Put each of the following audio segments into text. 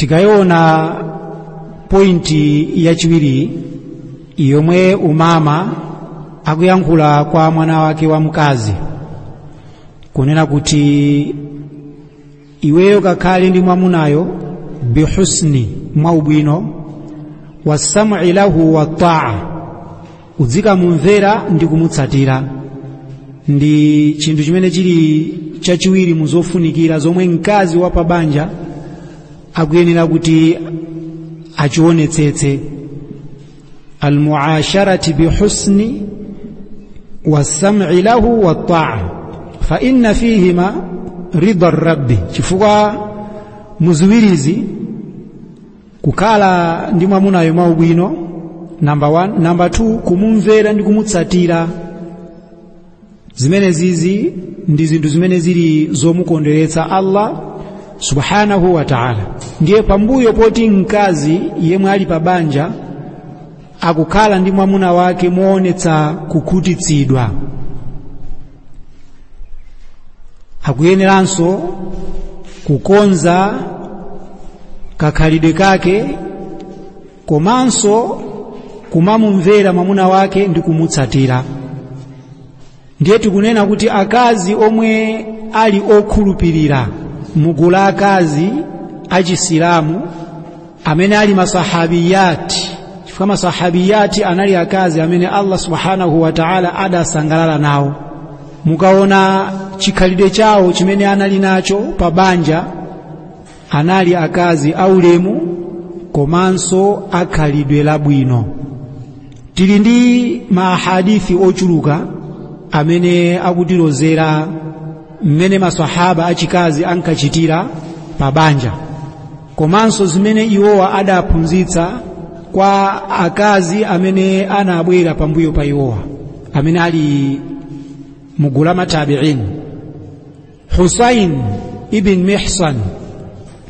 Tikayiona pointi yachiwiri yomwe Umama akuyankhula kwa mwana wake wamkazi kunena kuti iweyo kakhale ndi mwamunayo bihusni, mwaubwino, wasam'i lahu wa ta'a, udzikamumvera ndi kumutsatira. Ndi chinthu chimene chili chachiwiri mu zofunikira zomwe mkazi wa pabanja akuyenera kuti achionetsetse: almuasharati bihusni wasam'i lahu wa ta'a fa inna fihima ridha rabbi, chifukwa muziwirizi, kukhala ndi mwamunayo mwaubwino namba 1, namba 2 kumumvera ndi kumutsatira, zimene zizi ndi zinthu zimene zili zomukondweretsa Allah subhanahu wa ta'ala. Ndiye pambuyo poti mkazi yemwe ali pa banja akukhala ndi mwamuna wake moonetsa kukhutitsidwa, akuyeneranso kukonza kakhalidwe kake komanso kumamumvera mwamuna wake ndi kumutsatira. Ndiye tikunena kuti akazi omwe ali okhulupirira mugulu la akazi achisilamu amene ali masahabiyati, chifukwa masahabiyati anali akazi amene Allah subhanahu wa ta'ala adasangalala nawo. Mukaona chikhalidwe chawo chimene anali nacho pa banja, anali akazi aulemu komanso akhalidwe labwino. Tili ndi mahadithi ochuluka amene akutilozera mmene masahaba achikazi ankachitira pa banja, komanso zimene iwowa adaphunzitsa kwa akazi amene anabwera pambuyo pa iwowa amene ali mugulu la matabi'in. Husain ibn Mihsan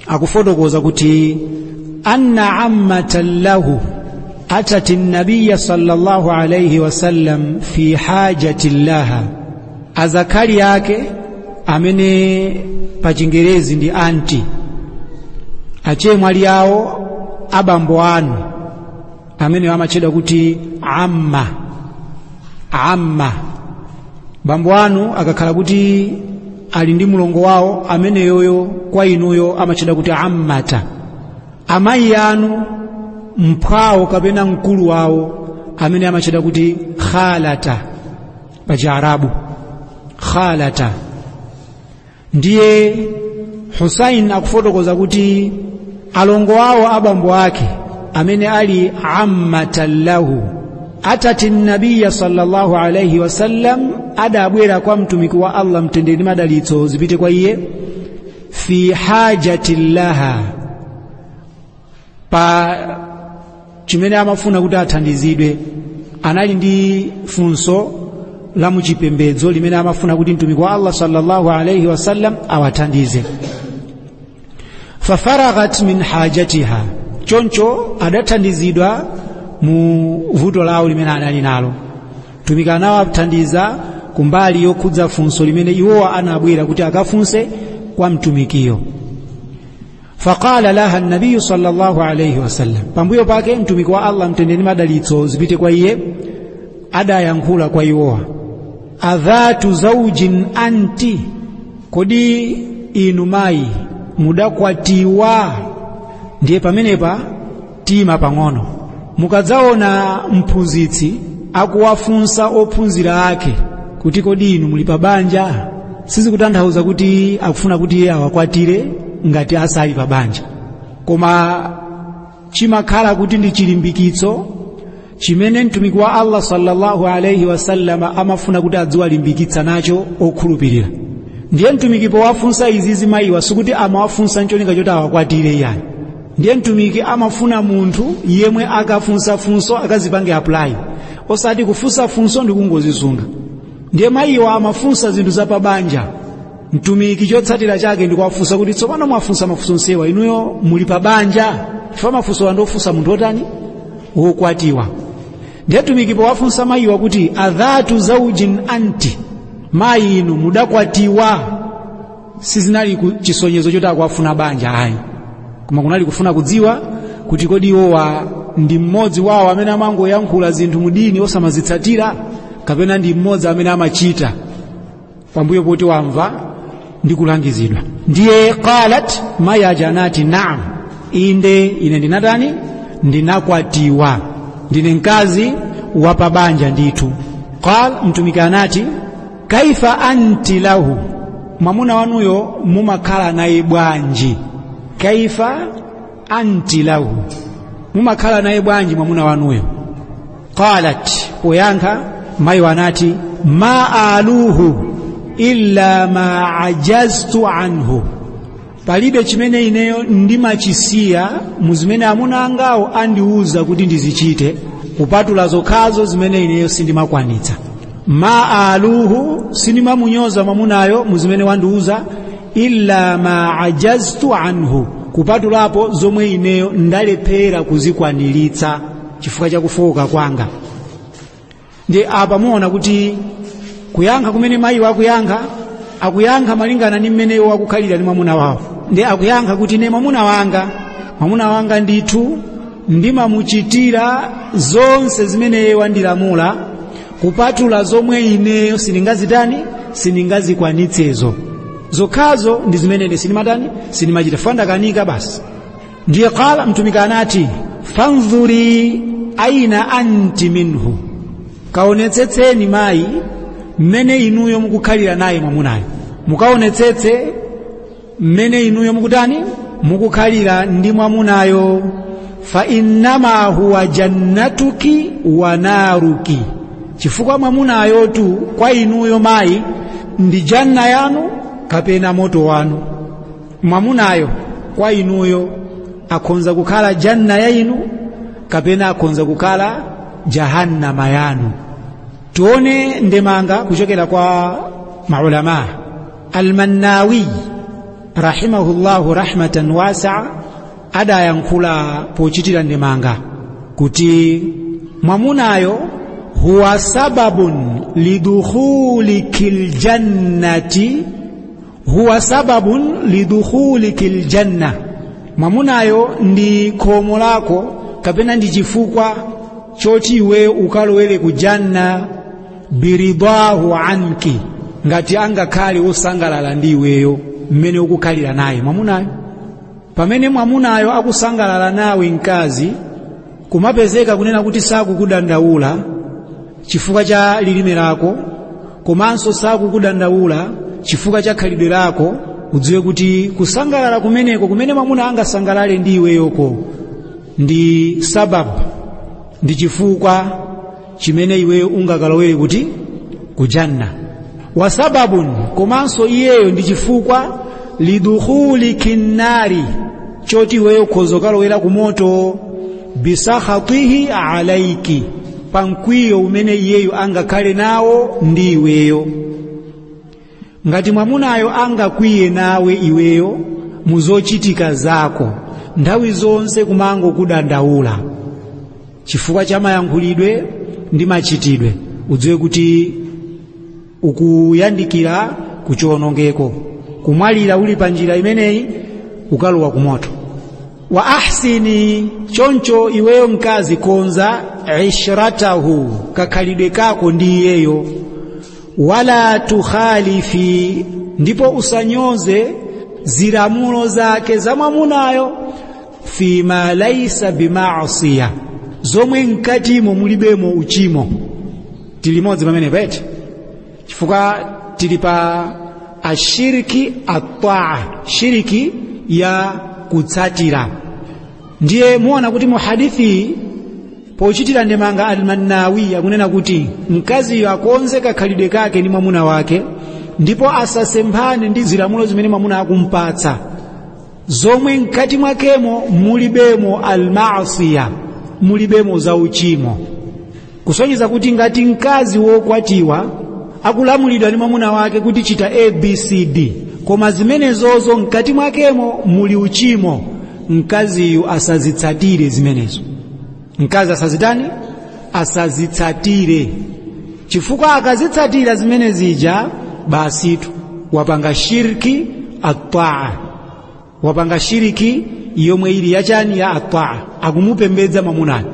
akufotokoza kuti anna ammatan lahu atat an-nabiyya sallallahu alayhi wasallam fi hajati laha, azakhali yake amene pa chingerezi ndi anti, achemwali awo abambo anu amene amatchedwa kuti amma. Amma, bambo anu akakhala kuti ali ndi mlongo wawo ameneyoyo kwa inuyo amatchedwa kuti ammata. Amayi anu mphwawo kapena mkulu wawo amene amatchedwa kuti khalata pa Chiarabu, khalata. Ndiye Husain akufotokoza kuti alongo awo abambo ake amene ali ammatallahu atati nabiya sallallahu alayhi wasallam, adabwera kwa mtumiki wa Allah, mtendere ndi madalitso zipite kwa iye, fi hajati laha, pa chimene amafuna kuti athandizidwe. Anali ndi funso la muchipembedzo limene amafuna kuti mtumiki wa Allah sallallahu alayhi wasallam awathandize. Fafaraghat min hajatiha, choncho adathandizidwa mu vuto lawo limene anali nalo. Mtumiki anawathandiza kumbali yokhudza funso limene iwowa anabwera kuti akafunse kwa mtumikiyo. Faqala laha nabiyu sallallahu alayhi wasallam, pambuyo pake mtumiki wa Allah, mtendere ndi madalitso zipite kwa iye, adayankhula kwa iwowa, adhatu zaujin anti, kodi inu mayi mudakwatiwa? Ndiye pamenepa tima pang'ono. Mukadzaona mphunzitsi akuwafunsa ophunzira ake kuti kodi inu muli pa banja, sizikutanthauza kuti akufuna kuti iye awakwatire ngati asali pa banja, koma chimakhala kuti ndi chilimbikitso chimene mtumiki wa Allah sallallahu alayhi wasallam amafuna kuti adziwalimbikitsa nacho okhulupirira. Ndiye mtumiki powafunsa izizi mayiwa, sikuti amawafunsa ncholinga choti awakwatire iyayi. Ndiye mtumiki amafuna munthu yemwe akafunsa funso akazipange apply, osati kufunsa funso ndi kungozisunga. Ndiye mayiwa amafunsa zinthu za pabanja, mtumiki chotsatira chake ndikuwafunsa kuti tsopano mwafunsa mafunso onsewa, inuyo muli pabanja? Chifukwa mafunso andofunsa munthu otani, wokwatiwa. Ndiye mtumiki powafunsa mayiwa kuti adhatu zaujin anti, mayi inu mudakwatiwa, sizinali chisonyezo choti akuwafuna banja ayi. Koma kunali kufuna kudziwa kuti kodi iwowa ndi mmodzi wawo amene amangoyankhula zinthu mudini osamazitsatira, kapena ndi mmodzi amene amachita pambuyo poti wamva ndi kulangizidwa. Ndiye qalat, mayi aja anati naam, inde ine ndinatani, ndinakwatiwa, ndine mkazi wapabanja ndithu. Qal, mtumiki anati kaifa anti lahu, mwamuna wanuyo mumakhala naye bwanji? Kaifa anti lahu, mumakhala naye bwanji mwamuna wanuyo? Qalat, poyankha mayi anati ma aluhu illa ma ajaztu anhu, palibe chimene ineyo ndimachisiya muzimene amuna angawo andiuza kuti ndizichite, kupatula zokhazo zimene ineyo sindimakwanitsa. Ma aluhu, sindimamunyoza mwamunayo muzimene wandiuza, illa ma ajaztu anhu, kupatulapo zomwe ineyo ndalephera kuzikwaniritsa chifukwa cha kufowoka kwanga. Ndi apa muona kuti kuyankha kumene mayi akuyankha, akuyankha malingana ndi mmene iwo akukhalira ndi mwamuna wawo. Ndi akuyankha kuti ine mwamuna wanga ndithu ndimamuchitira zonse zimene iye wandilamula, kupatula zomwe ineyo sindingazitani, sindingazikwanitsezo. Zokhazo ndi zimene ine sindimatani, sindimachita, fandakanika basi. Ndiye qala, mtumiki anati fanzuri aina anti minhu, kaonetsetseni mayi mmene inuyo mukukhalira naye mwamunayo, mukaonetsetse mmene inuyo mukutani, mukukhalira ndi mwamunayo. Fa innama huwa jannatuki wa naruki, chifukwa mwamunayo tu kwa inuyo mayi ndi janna yanu kapena moto wanu. Mwamunayo kwa inuyo akhonza kukhala janna ya inu kapena akhonza kukhala jahannama yanu. Tuone ndemanga kuchokera kwa maulama. Almannawi rahimahullahu rahmatan wasi'a adayankhula pochitira ndemanga kuti mwamunayo huwa sababun lidukhulikil jannati, huwa sababun lidukhulikil janna, mwamunayo ndi khomo lako kapena ndi chifukwa choti iwe ukalowere ku janna, biridahu anki, ngati angakhale wosangalala ndi iweyo mmene ukukhalira naye mwamunayo. Pamene mwamunayo akusangalala nawe mkazi, kumapezeka kunena kuti sakukudandaula chifukwa cha lilime lako, komanso sakukudandaula chifukwa cha khalidwe lako, udziwe kuti kusangalala kumeneko kumene mwamuna angasangalale ndi iweyoko ndi sababu, ndi chifukwa chimene iweyo ungakalowere kuti kujanna. Wa sababun, komanso iyeyo ndi chifukwa lidukhuli kinnari, choti iweyo ukhoza kukalowera kumoto, bisakhatihi alaiki, pankwiyo umene iyeyo angakhale nawo ndi iweyo. Ngati mwamunayo angakwiye nawe iweyo muzochitika zako nthawi zonse kumango kudandaula chifukwa cha mayankhulidwe ndi machitidwe, udziwe kuti ukuyandikira kuchiwonongeko, kumwalira uli pa njira imeneyi ukalowa kumoto. Wa ahsini, choncho iweyo mkazi konza ishratahu, kakhalidwe kako ndi iyeyo, wala tukhalifi, ndipo usanyoze zilamulo zake za mwamunayo, fima laisa bimaasiya, zomwe mkatimo mulibemo uchimo. Tili limodzi pamene pete, chifukwa tili pa ashiriki ataa, shiriki ya kutsatira. Ndiye muona kuti mu hadithi pochitira ndemanga Almannawi akunena kuti mkaziyo akonze kakhalidwe kake ndi mwamuna wake, ndipo asasemphane ndi zilamulo zimene mwamuna akumpatsa, zomwe mkati mwakemo mulibemo almaasiya, mulibemo za uchimo. Kusonyeza kuti ngati mkazi wokwatiwa akulamulidwa ndi mwamuna wake kuti chita ABCD, koma zimenezozo mkati mwakemo muli uchimo, mkaziyu asazitsatire zimenezo. Mkazi asazitani? Asazitsatire, chifukwa akazitsatira zimene zija basitu wapanga shirki ataa, wapanga shiriki yomwe ili yachani? Ya ataa. Akumupembedza mwamunayo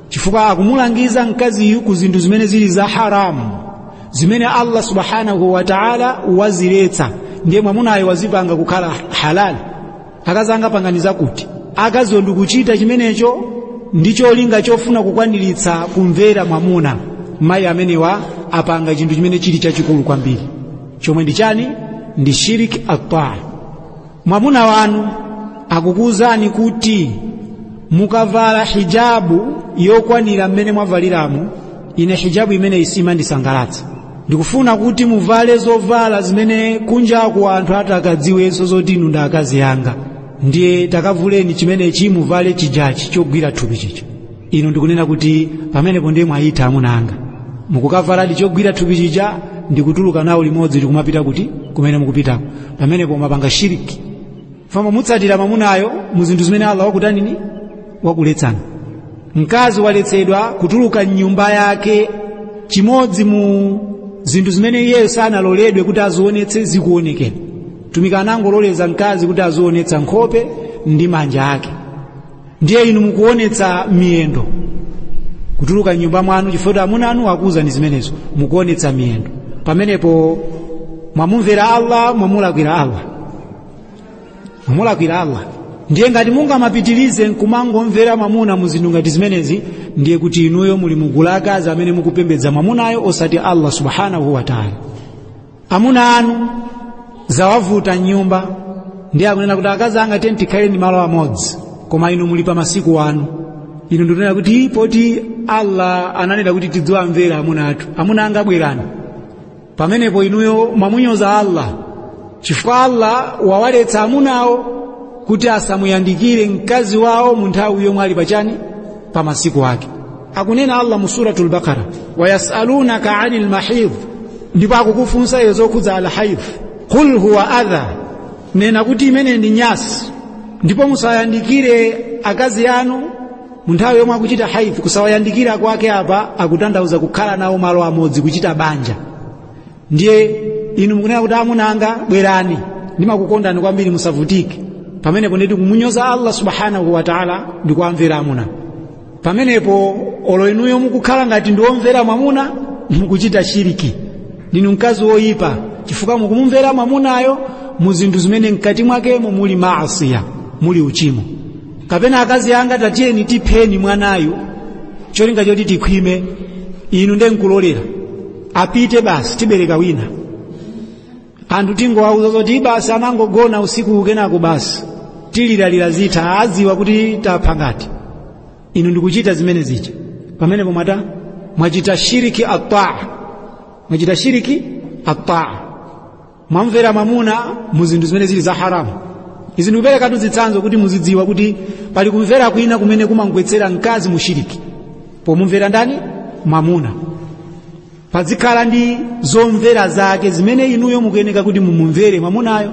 chifukwa akumulangiza mkaziyu ku zinthu zimene zili za haramu, zimene Allah subhanahu wa ta'ala waziletsa, ndiye mwamunayo wazipanga kukhala halali. Akazi anga panganiza kuti akaziwo ndikuchita chimenecho ndi cholinga chofuna kukwaniritsa kumvera mwamuna. Mayi amenewa apanga chinthu chimene chili chachikulu kwambiri, chomwe ndi chani? Ndi shirik ataa. Mwamuna wanu akukuwuzani kuti mukavala hijabu yokwanira mmene mwavaliramo, ine hijabu imene isimandisangalatsa, ndikufuna kuti muvale zovala zimene kunjaku anthu atakadziwenso zoti inu ndi akazi anga, ndiye takavuleni chimenechi muvale chijachi chogwira thupi chicha. Inu ndikunena kuti pamenepo ndiye mwayitha amuna anga, mukukavaladi chogwira thupi chija ndikutuluka nawo limodzi ndikumapita kuti kumene mukupitako. Pamenepo mapanga shiriki, fama mutsatira mwamunayo mu zinthu zimene Allah wakutanini, wakuletsani. Mkazi waletsedwa kutuluka mnyumba yake, chimodzi mu zinthu zimene iyeyo sanaloledwe kuti azionetse zikuonekera. Tumika anangololeza mkazi kuti azionetsa nkhope ndi manja ake, ndiye inu mukuonetsa miyendo kutuluka mnyumba mwanu chifukwa amuna anu akuwuzani zimenezo, mukuonetsa miyendo. Pamenepo mwamumvera Allah, mwamulakwira Allah, mwamulakwira Allah. Ndiye ngati mungamapitirize nkumangomvera mwamuna mu zinthu ngati zimenezi, ndiye kuti inuyo muli mugulu akazi amene mukupembedza mwamunayo osati Allah subhanahu wa ta'ala. Amuna anu zawavuta nyumba, ndiye akunena kuti akazi anga tiyeni tikhale ndi malo amodzi, koma inu muli pa masiku anu. Inu ndikunena kuti poti Allah ananena kuti tidziwamvera amuna athu, amuna anga bwerani. Pamenepo inuyo mwamunyoza Allah, chifukwa Allah wawaletsa amunawo kuti asamuyandikire mkazi wawo mu nthawi yomwe ali pachani, pa masiku ake. Akunena Allah mu suratul Baqara, wayasalunaka anil mahidh, ndipo akukufunsa iwe zokhudza al haidh. Qul huwa adha, nena kuti imene ndi nyasi, ndipo musayandikire akazi anu mu nthawi yomwe akuchita haidh. Kusawayandikira kwake apa akutanthauza kukhala nawo malo amodzi, kuchita banja. Ndiye inu mukunena kuti amuna anga bwerani, ndimakukondani kwambiri, musavutike. Pamenepo nditi kumunyoza Allah subhanahu wa ta'ala ndi kuamvera amuna. Pamenepo olo inuyo mukukhala ngati ndiwomvera mwamuna, mukuchita shiriki, ndinu mkazi woyipa, chifukwa mukumumvera mwamunayo mu zinthu zimene mkati mwakemo muli maasiya, muli uchimo. Kapena akazi anga tatiyeni tipheni mwanayu cholinga choti tikhwime, inu nde nkulolera apite basi, tibereka wina. Anthu tingowauza zoti basi anangogona usiku kenako basi tiliralira zitha, adziwa kuti tapha ngati. Inu ndikuchita zimene zija. Pamenepo mwata mwachita shiriki ataa, mwachita shiriki ataa, mwamvera mwamuna mu zinthu zimene zili za haramu. Izi ndikuperekatu zitsanzo kuti muzidziwa kuti pali kumvera kwina kumene kumangwetsera mkazi mu shiriki pomumvera ndani? Mwamuna. Pazikhala ndi zomvera zake zimene inuyo mukuyeneka kuti mumumvere mwamunayo.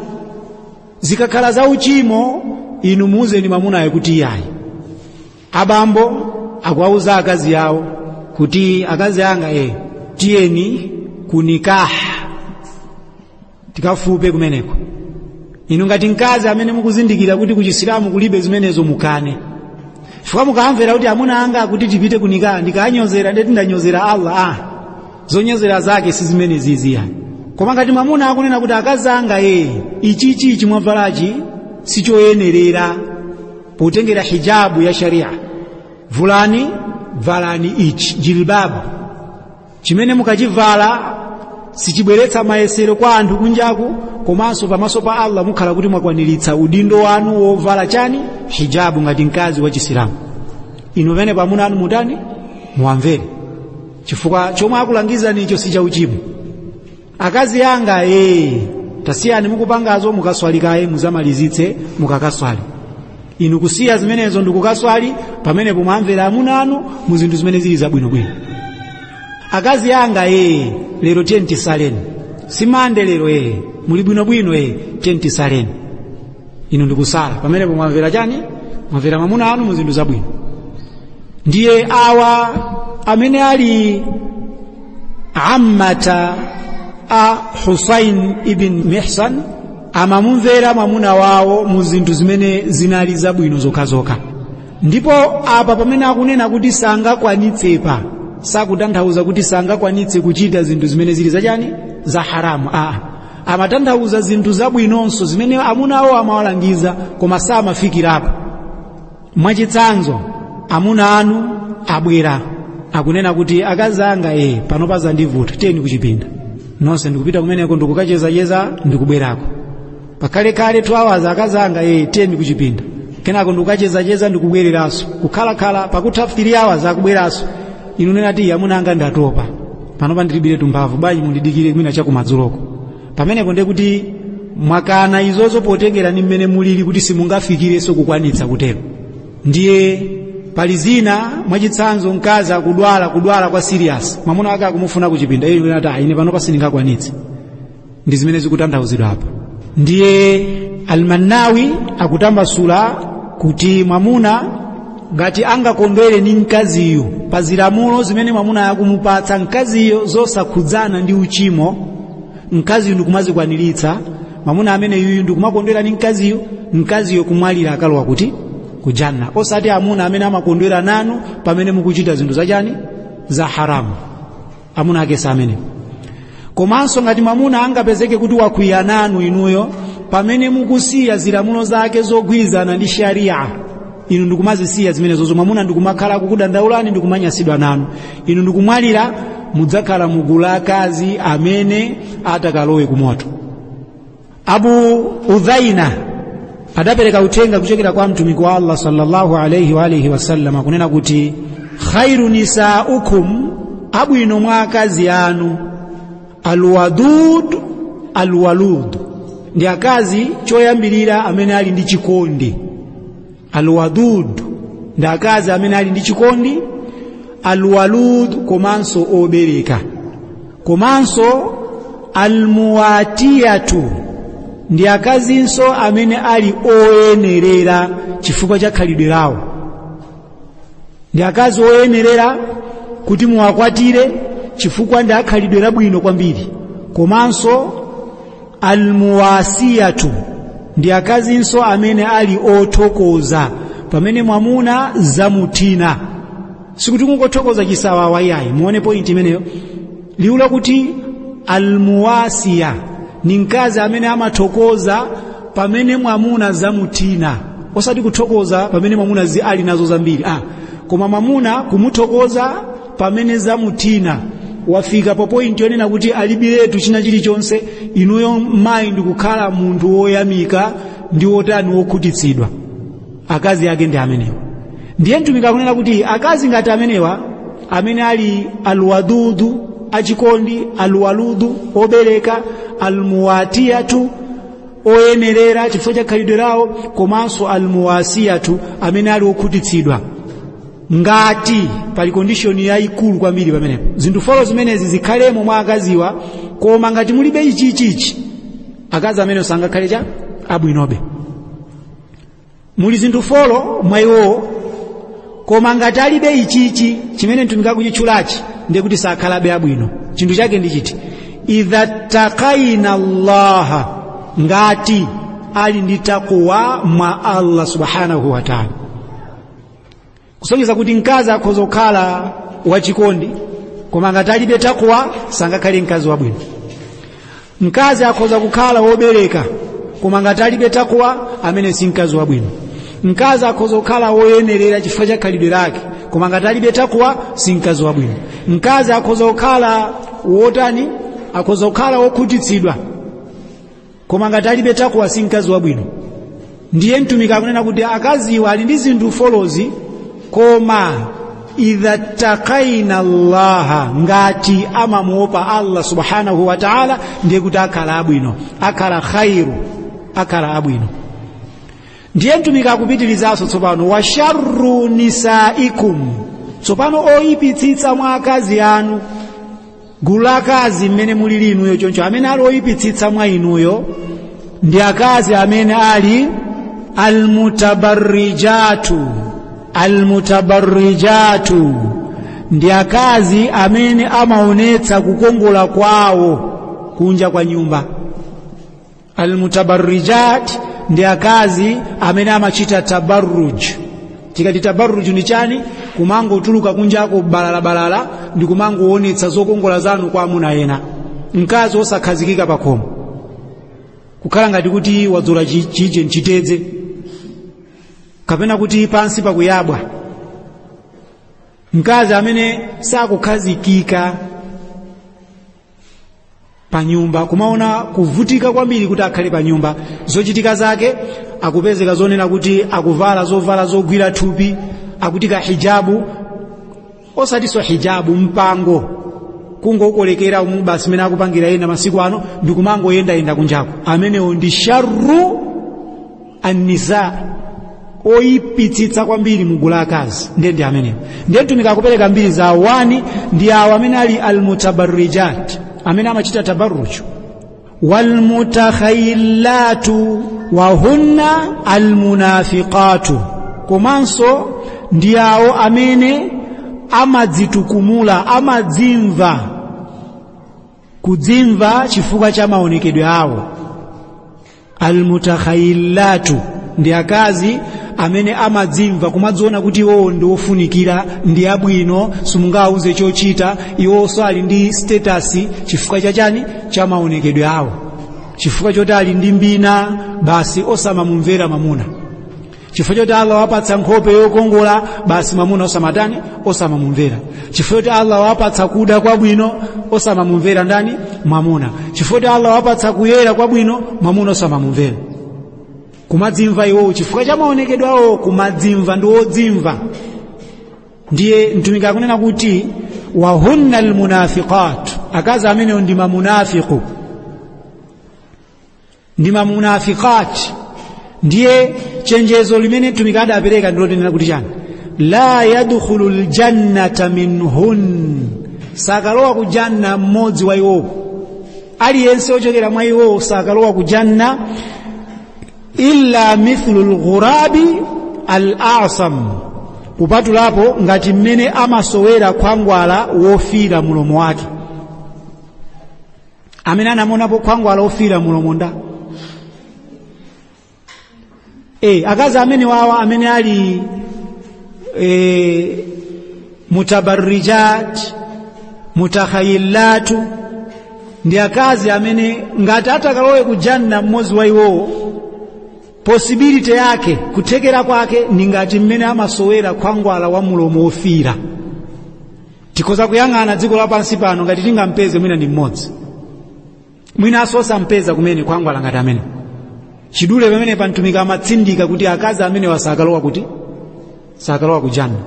Zikakhala za uchimo, inu muuzeni mwamunayo kuti iyayi. Abambo akuwauza akazi awo kuti akazi anga tiyeni kunikaha tikafupe kumeneko. Inu ngati mkazi amene mukuzindikira kuti kuchisilamu kulibe zimenezo, mukane. Chifukwa mukamvera kuti amuna anga akuti tipite kunikaha, ndikanyozera ndeti ndanyozera Allah. Zonyozera zake si zimene ziziya. Koma ngati mwamuna akunena kuti akazi anga ichichi chimwavalachi sichoyenerera potengera hijabu ya sharia, vulani valani ichi jilbabu chimene mukachivala sichibweretsa mayesero kwa anthu kunjaku, komanso pamaso pa Allah mukhala kuti mwakwaniritsa udindo wanu wovala chani? Hijabu ngati mkazi wa Chisilamu. Inu pamene pamuna anu mutani? Muwamvere, chifukwa chomwe akulangizani icho si chauchimo. Akazi anga tasiyani mukupangazo, mukaswali kaye muzamalizitse mukakaswali. Inu kusiya zimenezo ndikukaswali, pamenepo mwamvera amuna anu mu zinthu zimene zili zabwinobwino. Akazi anga lero tiyeni tisaleni, simande lero muli bwinobwino tiyeni tisaleni. Inu ndikusala, pamenepo mwamvera chani? Mwamvera mwamuna anu mu zinthu zabwino. Ndiye awa amene ali ammata a Husain ibn Mihsan Amamumvera mwamuna wawo mu zinthu zimene zinali zabwino zokhazokha. Ndipo apa pamene akunena kuti sangakwanitsepa, sakutanthauza kuti sangakwanitse kuchita zinthu zimene zili zachani, za haramu. Amatanthauza zinthu zabwinonso zimene amuna awo amawalangiza koma samafikirapo. Mwachitsanzo, amuna anu abwera akunena kuti akazi anga pano pazandivuta, tiyeni kuchipinda nonse, ndikupita kumeneko ndikukachezacheza ndikubwerako. Pakhalekale 2 hours, akazi anga tiyeni kuchipinda, kenako ndikukachezacheza ndikubwereranso, kukhalakhala pakutha 3 hours akubweranso. Inu nenati amuna anga ndatopa pano pandilibire tumphamvu, bwanji mundidikire mwina chakumadzuloko. Pamenepo ndiye kuti mwakana izozo potengera ni mmene mulili kuti simungafikirenso kukwanitsa kutero. Ndiye pali zina, mwachitsanzo mkazi akudwala, kudwala kwa serious, mwamuna wake akumufuna kuchipinda, iye ati ine pano pasindingakwanitse. Ndi zimene zikutanthauzidwa apa. Ndiye Almannawi akutambasula kuti mwamuna ngati angakondwere ndi mkaziyo pa zilamulo zimene mwamuna akumupatsa mkaziyo zosakhudzana ndi uchimo, mkaziyo ndikumazikwaniritsa, mwamuna amene yuyu ndikumakondwera ndi mkaziyo, mkaziyo kumwalira akalowa kuti kujanna. Osati amuna amene amakondwera nanu pamene mukuchita zinthu zachani, za haramu, amuna ake sa amene. Komanso ngati mwamuna angapezeke kuti wakwiya nanu inuyo pamene mukusiya zilamulo zake zogwirizana ndi sharia, inu ndikumazisiya zimenezozo, mwamuna ndikumakhala kukudandaulani ndikumanyasidwa nanu, inu ndikumwalira, mudzakhala mugulu la akazi amene atakalowe kumoto. Abu Udhaina adapereka uthenga kuchokera kwa mtumiki wa Allah sallallahu alayhi wa alihi wasallam akunena kuti khairu nisaukum, abwino mwa akazi anu, alwadud alwalud, ndi akazi choyambirira amene ali ndi chikondi. Alwadud ndi akazi amene ali ndi chikondi, alwalud komanso obereka, komanso almuwatiyatu ndi akazinso amene ali oyenerera chifukwa cha khalidwe lawo. Ndi akazi oyenerera kuti muwakwatire chifukwa ndi akhalidwe labwino kwambiri. Komanso almuwasiyatu ndi akazinso amene ali othokoza pamene mwamuna zamuthina. Sikuti kungothokoza chisawawa iyayi, muone point imeneyo. Liwu lakuti almuwasiya ni mkazi amene amathokoza pamene mwamuna zamuthina, osati kuthokoza pamene mwamuna ali nazo zambiri, koma mwamuna kumuthokoza pamene zamuthina, wafika pa point yonena kuti alibiretu china chilichonse, inuyo mayi ndikukhala munthu woyamika ndi wotani, wokhutitsidwa. Akazi ake ndi amenewa. Ndiye mtumiki akunena kuti akazi ngati amenewa amene ali alwadudu achikondi, alwaludu obereka, almuwatiyatu oyenerera chifukwa cha khalidwe lawo, komanso almuwasiyatu amene ali okhutitsidwa. Ngati pali condition yayikulu kwambiri pamenepo, zinthu folo zimenezi zikhalemo mwa akaziwa, koma ngati mulibe ichichichi, akazi amene sangakhale cha abwinobe. Muli zinthu folo mwa iwowo, koma ngati alibe ichichi chimene mtumiki akuchitchulachi, ndiye kuti sakhalabe abwino. Chinthu chake ndi chiti? Idha taqaina Allaha, ngati ali ndi takuwa mwa Allah subhanahu wa ta'ala. Kusonyeza kuti mkazi akhoza kukhala wachikondi, koma ngati alibe takuwa sangakhale mkazi wabwino. Mkazi akhoza kukhala wobereka, koma ngati alibe takuwa amene si mkazi wabwino. Mkazi akhoza kukhala woyenerera chifukwa cha khalidwe lake, koma ngati alibe takuwa si mkazi wabwino. Mkazi akhoza kukhala wotani, akhoza kukhala wokhutitsidwa, koma ngati alibe takuwa si mkazi wabwino. Ndiye mtumiki akunena kuti akaziwa ali ndi zinthu folozi, koma idha taqaina Allaha, ngati amamuopa Allah subhanahu wa ta'ala, ndiye kuti akhala abwino, akhala khairu, akhala abwino. Ndiye mtumiki akupitirizanso tsopano, wa sharru nisaikum, tsopano oyipitsitsa mwa akazi anu, gulu la akazi mmene mulili inuyo choncho, amene ali oyipitsitsa mwa inuyo ndi akazi amene ali almutabarrijatu. Almutabarrijatu ndi akazi amene amaonetsa kukongola kwawo kunja kwa nyumba. Almutabarrijat ndi akazi amene amachita tabarruj. Tikati tabarruj ni chani? Kumangotuluka kunjako balalabalala ndi kumangoonetsa zokongola zanu kwa amuna ena. Mkazi osakhazikika pakhomo, kukhala ngati kuti wadzola chije mchitedze, kapena kuti pansi pakuyabwa. Mkazi amene sakukhazikika pa nyumba, kumaona kuvutika kwambiri kuti akhale pa nyumba. Zochitika zake akupezeka zonena kuti akuvala zovala zogwira thupi, akutika hijabu, osatinso hijabu mpango, kungokolekera umu basi mene akupangira ena masiku ano, ndikumangoyendayenda kunjako. Amenewo ndi sharru annisa, oyipitsitsa kwambiri mugulu la akazi, ndiye ndi amenewo. Ndiye mtumiki akupereka mbiri za wani ndi awo amene ali almutabarrijat, amene amachita tabarruj. Walmutakhayilatu wahunna almunafiqatu, komanso ndi awo amene amadzitukumula, amadzimva, kudzimva chifukwa cha maonekedwe awo. Almutakhayilatu ndi akazi amene amadzimva, kumadziona kuti iwowo ndi ofunikira, ndi abwino, simungawuze chochita, iwonso ali ndi status chifukwa chachani? Cha maonekedwe awo, chifukwa choti ali ndi mbina basi osamamumvera mamuna, chifukwa choti Allah wapatsa nkhope yokongola basi mamuna osamatani, osamamumvera, chifukwa choti Allah wapatsa kuda kwabwino osamamumvera ndani? Mwamuna, chifukwa choti Allah wapatsa kuyera kwabwino mwamuna osamamumvera. Kumadzimva iwowo chifukwa cha maonekedwe awo, kumadzimva, ndi wodzimva. Ndiye mtumiki akunena kuti wahunna almunafiqat, akazi amenewo ndi mamunafiqu, ndi mamunafiqat. Ndiye chenjezo limene mtumiki adapereka ndilonena kuti chani? La yadkhulu ljannata minhun, sakalowa ku janna mmodzi wa iwowo, aliyense ochokera mwa iwowo sakalowa ku janna, illa mithlu lghurabi al-asam, kupatulapo ngati mmene amasowera khwangwala wofira mulomo wake. Amene anamuonapo khwangwala wofira mulomo nda akazi amene wawa amene ali mutabarrijat mutakhayilatu, ndi akazi amene ngati atakalowe ku janna mmodzi wa iwowo, possibility yake, kuthekera kwake ndi ngati mmene amasowera khwangwala wa mulomo wofira. Tikhoza kuyang'ana dziko lapansi pano ngati tingampeze mwina ndi mmodzi, mwinanso osampeza kumene khwangwala ngati amene. Chidule pamene pa mtumiki amatsindika kuti akazi amene wasakalowa kuti sakalowa ku janna.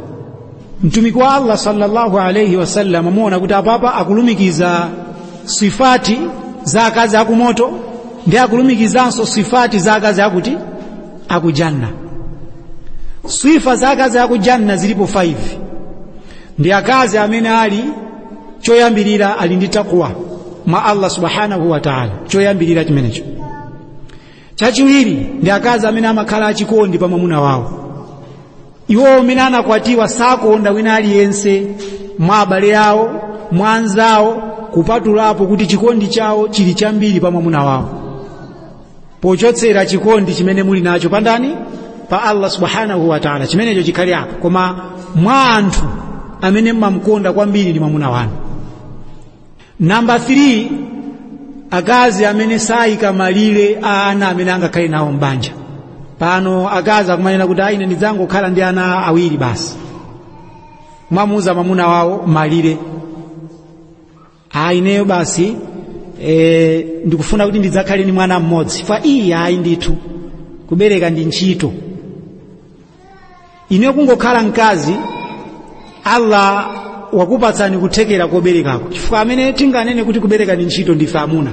Mtumiki wa Allah sallallahu alayhi wasallam amuona kuti apapa akulumikiza sifati za akazi akumoto ndi akulumikizanso sifati za akazi akuti akujanna. Sifa za akazi akujanna zilipo 5. Ndi akazi amene ali choyambirira ali ndi takwa mwa Allah subhanahu wa ta'ala, choyambirira chimenecho. Chachiwiri ndi akazi amene amakhala achikondi pa mwamuna wawo. Iwo amene anakwatiwa sakonda wina aliyense mwa abale awo, mwa anzawo, kupatulapo kuti chikondi chawo chili chambiri pa mwamuna wawo, pochotsera chikondi chimene muli nacho pandani pa Allah subhanahu wa ta'ala, chimenecho chikhale apo. Koma mwa anthu amene mmamkonda kwambiri ndi mwamuna wanu. Namba 3, akazi amene sayika malire a ana amene angakhale nawo mbanja. Pano akazi akumanena kuti ine ndidzangokhala ndi ana awiri basi, mwamuuza mwamuna wawo malire, ineyo basi ndikufuna kuti ndidzakhale ndi mwana mmodzi. Fa iyi ayi ndithu, kubereka ndi ntchito. Ineyo kungokhala mkazi, Allah wakupatsani kuthekera koberekako, chifukwa amene tinganene kuti kubereka ndi ntchito ndife amuna.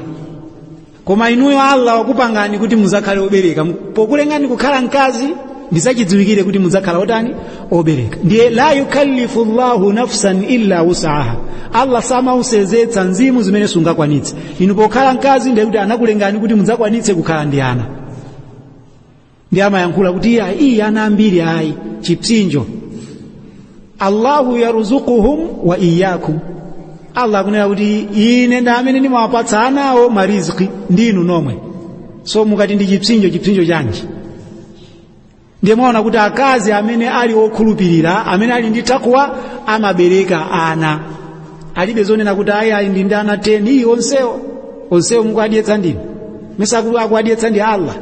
Koma inuyo Allah wakupangani kuti muzakhale obereka, pokulengani kukhala mkazi ndizachidziwikire kuti mudzakhala otani? Obereka. Ndiye la yukallifu Allahu nafsan illa wus'aha, Allah samausezetsa mzimu zimene sungakwanitse. Inu pokhala mkazi ndiye kuti anakulengani kuti mudzakwanitse kukhala ndi ana. Ndi amayankhula kuti iya ana ambiri ayi chipsinjo. Allahu yaruzuquhum wa iyyakum, Allah akunena kuti ine ndi amene ndimawapatsa anawo mariziki ndinu nomwe. So mukati ndi chipsinjo, chipsinjo chanji? Ndiye mwaona kuti akazi amene ali okhulupirira, amene ali ndi takwa, amabereka ana. Alibe zonena kuti ayi ayi ndi ana 10. Iyi onsewo, onsewo mukuadyetsa ndinu? Mesa akuadyetsa ndi Allah.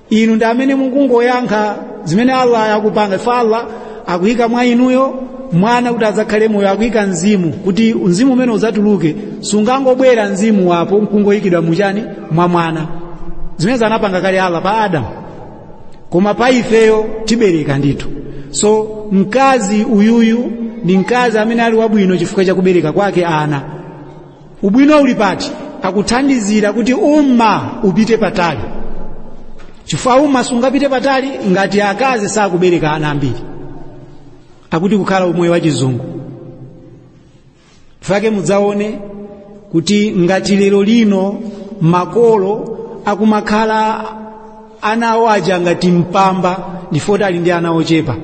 Inu ndi amene mukungoyankha zimene Allah akupanga. Ife Allah akuyika mwa inuyo mwana kuti adzakhale moyo, akuyika mzimu kuti mzimu umene udzatuluke. Sungangobwera mzimu wapo nkungoyikidwa muchani mwa mwana. Zimene anapanga kale Allah pa Adamu, koma pa ifeyo tibereka ndithu. So mkazi uyuyu ndi mkazi amene ali wabwino chifukwa cha kubereka kwake ana. Ubwino uli pati? Akuthandizira kuti umma upite patali, chifukwa umma sungapite patali ngati akazi sakubereka ana ambiri. Akuti kukhala umoyo wa chizungu. Fake mudzaone kuti ngati lero lino makolo akumakhala ana awo aja ngati mpamba, ndifoti ali ndi ana ochepa.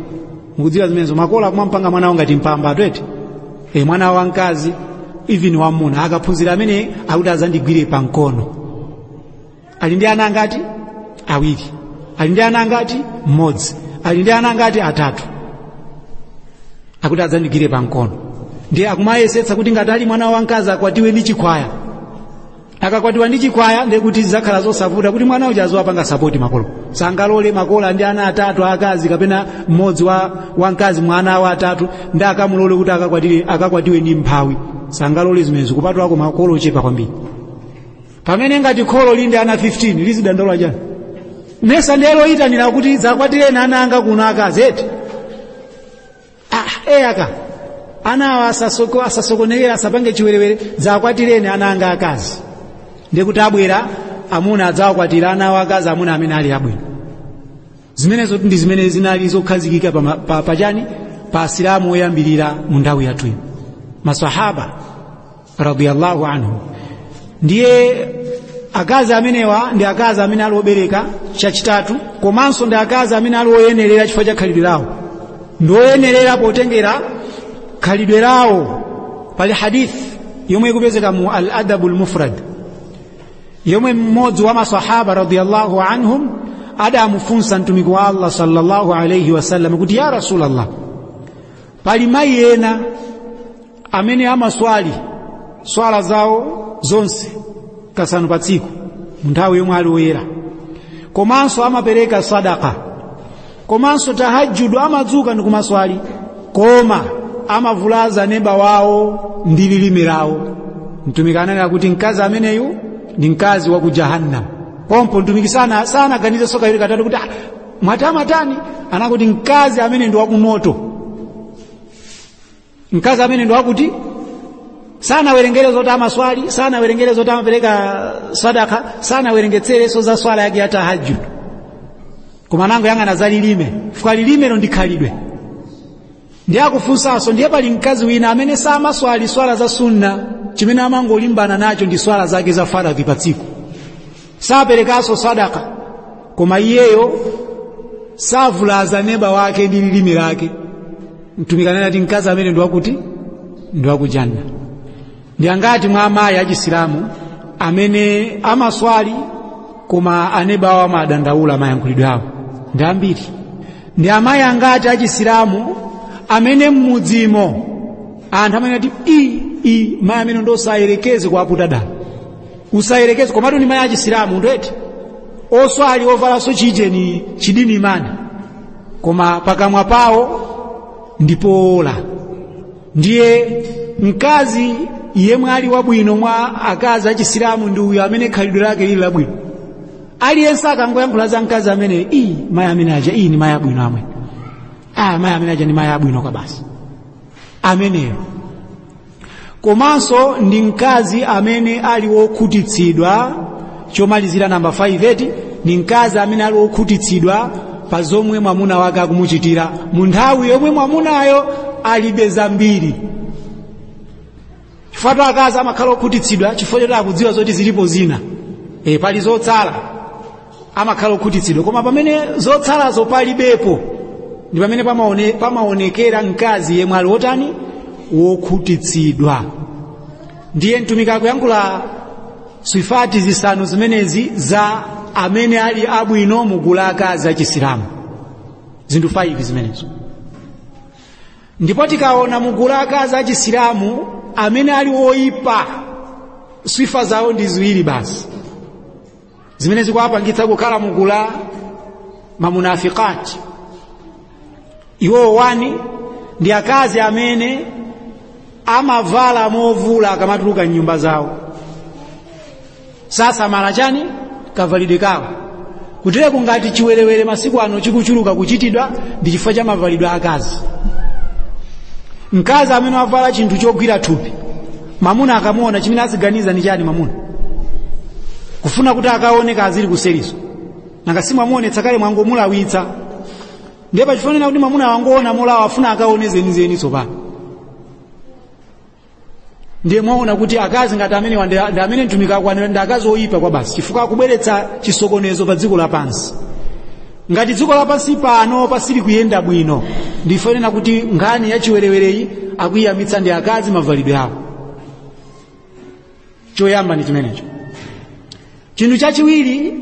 Mukudziwa zimenezo? Makolo akumampanga mwana wawo ngati mpamba atwete. Mwana wamkazi, even wamuna, akaphunzira amene akuti azandigwire pamkono. Ali ndi ana angati? Awiri. Ali ndi ana angati? Mmodzi. Ali ndi ana angati? Atatu. Akuti adzandigwire pamkono. Ndiye akumayesetsa kuti ngati ali mwana wamkazi akwatiwe ndi chikhwaya. Akakwatiwa ndi chikhwaya, ndiye kuti zidzakhala zosavuta kuti mwana uja aziwapanga support makolo. Sangalole makolo ndi ana atatu akazi kapena mmodzi wa wamkazi mwana wa atatu ndi akamulole kuti akakwatiwe ndi mphawi. Sangalole zimenezo, kupatulako makolo ochepa kwambiri. Pamene ngati kholo lindi ana 15 lizidandaula chani? Mesa ndiye loyitanira kuti zakwatireni ana anga kuno akazi eti. Aka ana awa asasokonekera, asapange chiwerewere, zakwatireni ana anga akazi. Ndiye kuti abwera amuna adzawakwatira ana awo akazi, amuna amene ali abwino. Zimenezo ndi zimene zinali zokhazikika pachani pa asilamu oyambirira mu nthawi yathu ino, masahaba radiyallahu anhu. Ndiye akazi amenewa ndi akazi amene ali obereka chachitatu, komanso ndi akazi amene ali oyenerera chifukwa cha khalidwe lawo. Ndi oyenerera potengera khalidwe lawo. Pali hadith yomwe ikupezeka mu al-Adabu al-Mufrad, yomwe mmodzi wa masahaba radiyallahu anhum adamufunsa mtumiki wa Allah sallallahu alayhi wasallam kuti ya Rasulallah, pali mayi ena amene amaswali swala zawo zonse kasanu pa tsiku mu nthawi yomwe ali woyera, komanso amapereka sadaka, komanso tahajjudu amadzuka ndi kumaswali, koma amavulaza neba wawo ndi lilime lawo. Mtumiki ananena kuti mkazi ameneyu ndi mkazi wa ku Jahannam. Pompo mtumiki sanaganize soka ili katatu kuti mwatamatani, anakuti mkazi amene ndi wakumoto. Mkazi amene ndi wakuti sanawerengere zoti amaswali, sanawerengere zoti amapereka sadaka, sanawerengetsereso za swala yake ya tahajjud, koma nango yang'ana za lilime, fuka lilimelo ndi khalidwe. Ndiye akufunsanso, ndiye pali mkazi wina amene samaswali swala za sunna, chimene amangolimbana nacho ndi swala zake za faradhi pa tsiku, saperekanso sadaka, koma iyeyo savulaza neba wake ndi lilime lake. Mtumiki anena ati mkazi amene ndi wakuti ndi wakujanna. Ndi angati mwa amayi achisilamu amene amaswali koma aneba awo amadandaula mayankhulidwe awo? Ndi ambiri. Ndi amayi angati achisilamu amene mmudzimo anthu amene ati i mayi amene ndo usayerekeze kuaputa dala, usayerekeze, komatu ndi mayi achisilamu ndweti oswali ovalanso chijeni chidini imani, koma pakamwa pawo ndipoola. Ndiye mkazi yemwe ali wabwino mwa akazi achisilamu ndi uyo amene khalidwe lake lili labwino. Aliyense akangoyankhula za mkazi amene iyi mayi amene aja, iyi ni mayi abwino amwe, mayi amene aja ni mayi abwino kwa basi ameneyo. Komanso ndi mkazi amene ali wokhutitsidwa. Chomalizira namba 5 eti ni mkazi amene ali wokhutitsidwa pa zomwe mwamuna wake akumuchitira mu nthawi yomwe mwamunayo alibe zambiri. Chifukwa akazi amakhala okhutitsidwa chifukwa choti akudziwa zoti zilipo zina, pali zotsala, amakhala okhutitsidwa. Koma pamene zotsalazo palibepo ndi pamene pamaonekera mkazi yemwe ali wotani, wokhutitsidwa. Ndiye mtumiki akuyankhula Sifati zisanu zimenezi za amene ali abwino mugulu la akazi achisilamu, zinthu 5 zimenezo. Ndipo tikaona mugulu la akazi achisilamu amene ali oyipa, sifa zawo ndi ziwiri basi zimene zikuwapangitsa kukhala mugulu la mamunafikati. Iwowo wani ndi akazi amene amavala movula akamatuluka mnyumba zawo, sasamala chani kavalidwe kawo. Kutereko ngati chiwerewere masiku ano chikuchuluka kuchitidwa ndi chifukwa cha mavalidwe akazi. Mkazi amene wavala chinthu chogwira thupi, mamuna akamuona chimene aziganiza ndi chani? Mamuna kufuna kuti akaone kazili kuserizo, nanga simwamuonetsa kale, mwangomulawitsa. Ndiye pachifanira kuti mamuna wangoona molawa afuna akaone zenizeni tsopano. Ndiye mwaona kuti akazi ngati amene ndi amene mtumiki akwanira ndi akazi oyipa kwa basi, chifukwa akubweretsa chisokonezo pa dziko lapansi. Ngati dziko lapansi pano pasili kuyenda bwino, ndifanena kuti nkhani ya chiwerewereyi akuyiyamitsa ndi akazi mavalidwe awo. Choyamba ndi chimenecho. Chinthu chachiwiri,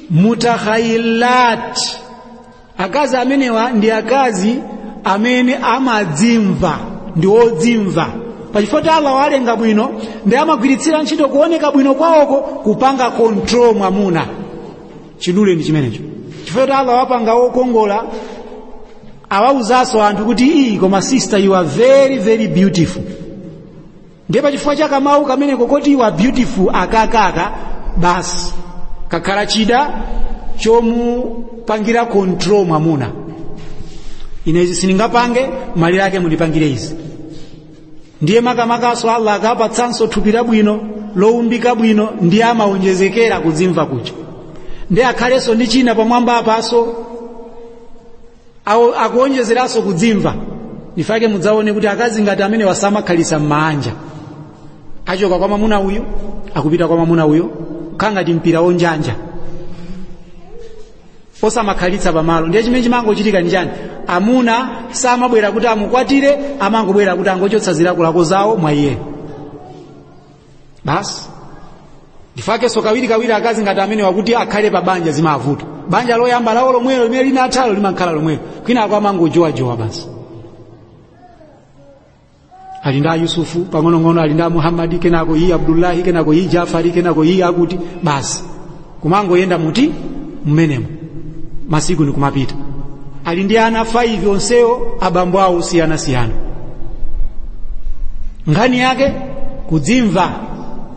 mutakhayilati. Akazi amenewa ndi akazi amene amadzimva, ndi odzimva pachifukwa Allah walenga bwino, ndi amagwiritsira ntchito kuoneka bwino kwawoko kupanga control mwamuna. Chidule ndi chimenecho. Chifukwa Allah wapanga wokongola, awawuzanso anthu kuti iyi koma sister you are very very beautiful. Ndiye pachifukwa cha kamawu kameneko koti you are beautiful akakaka basi kakhala chida chomupangira control mwamuna. Ine izi sindingapange, malire ake mundipangire izi. Ndiye makamakaso Allah akapatsanso thupi labwino lowumbika bwino, ndiye amaonjezekera kudzimva kucha. Ndiye akhalenso ndi china pamwamba apaso akuonjezeranso kudzimva. Ndifake mudzaone kuti akazi ngati amene wasamakhalisa m'manja, achoka kwa mwamuna uyu akupita kwa mwamuna uyo, kukhala ngati mpira wonjanja, osamakhalitsa pamalo. Ndiye chimene chimangochitika ndi chani? Amuna samabwera kuti amukwatire, amangobwera kuti angochotsa zilakolako zawo mwa iye basi. Ndifakenso kawirikawiri akazi ngati amene wakuti akhale pa banja zimavuta. Banja loyamba lawo lomwelo limene linathalo limakhala lomwelo, kwinako amangojowajowa basi. Ali nda Yusufu pang'onong'ono, ali nda Muhammadi, kenako iyi Abdullahi, kenako iyi Jafari, kenako iyi akuti basi, kumangoyenda muti mmenemo masiku nikumapita. Ali ndi ana 5 onsewo abambo awo osiyanasiyana. Nkhani yake kudzimva,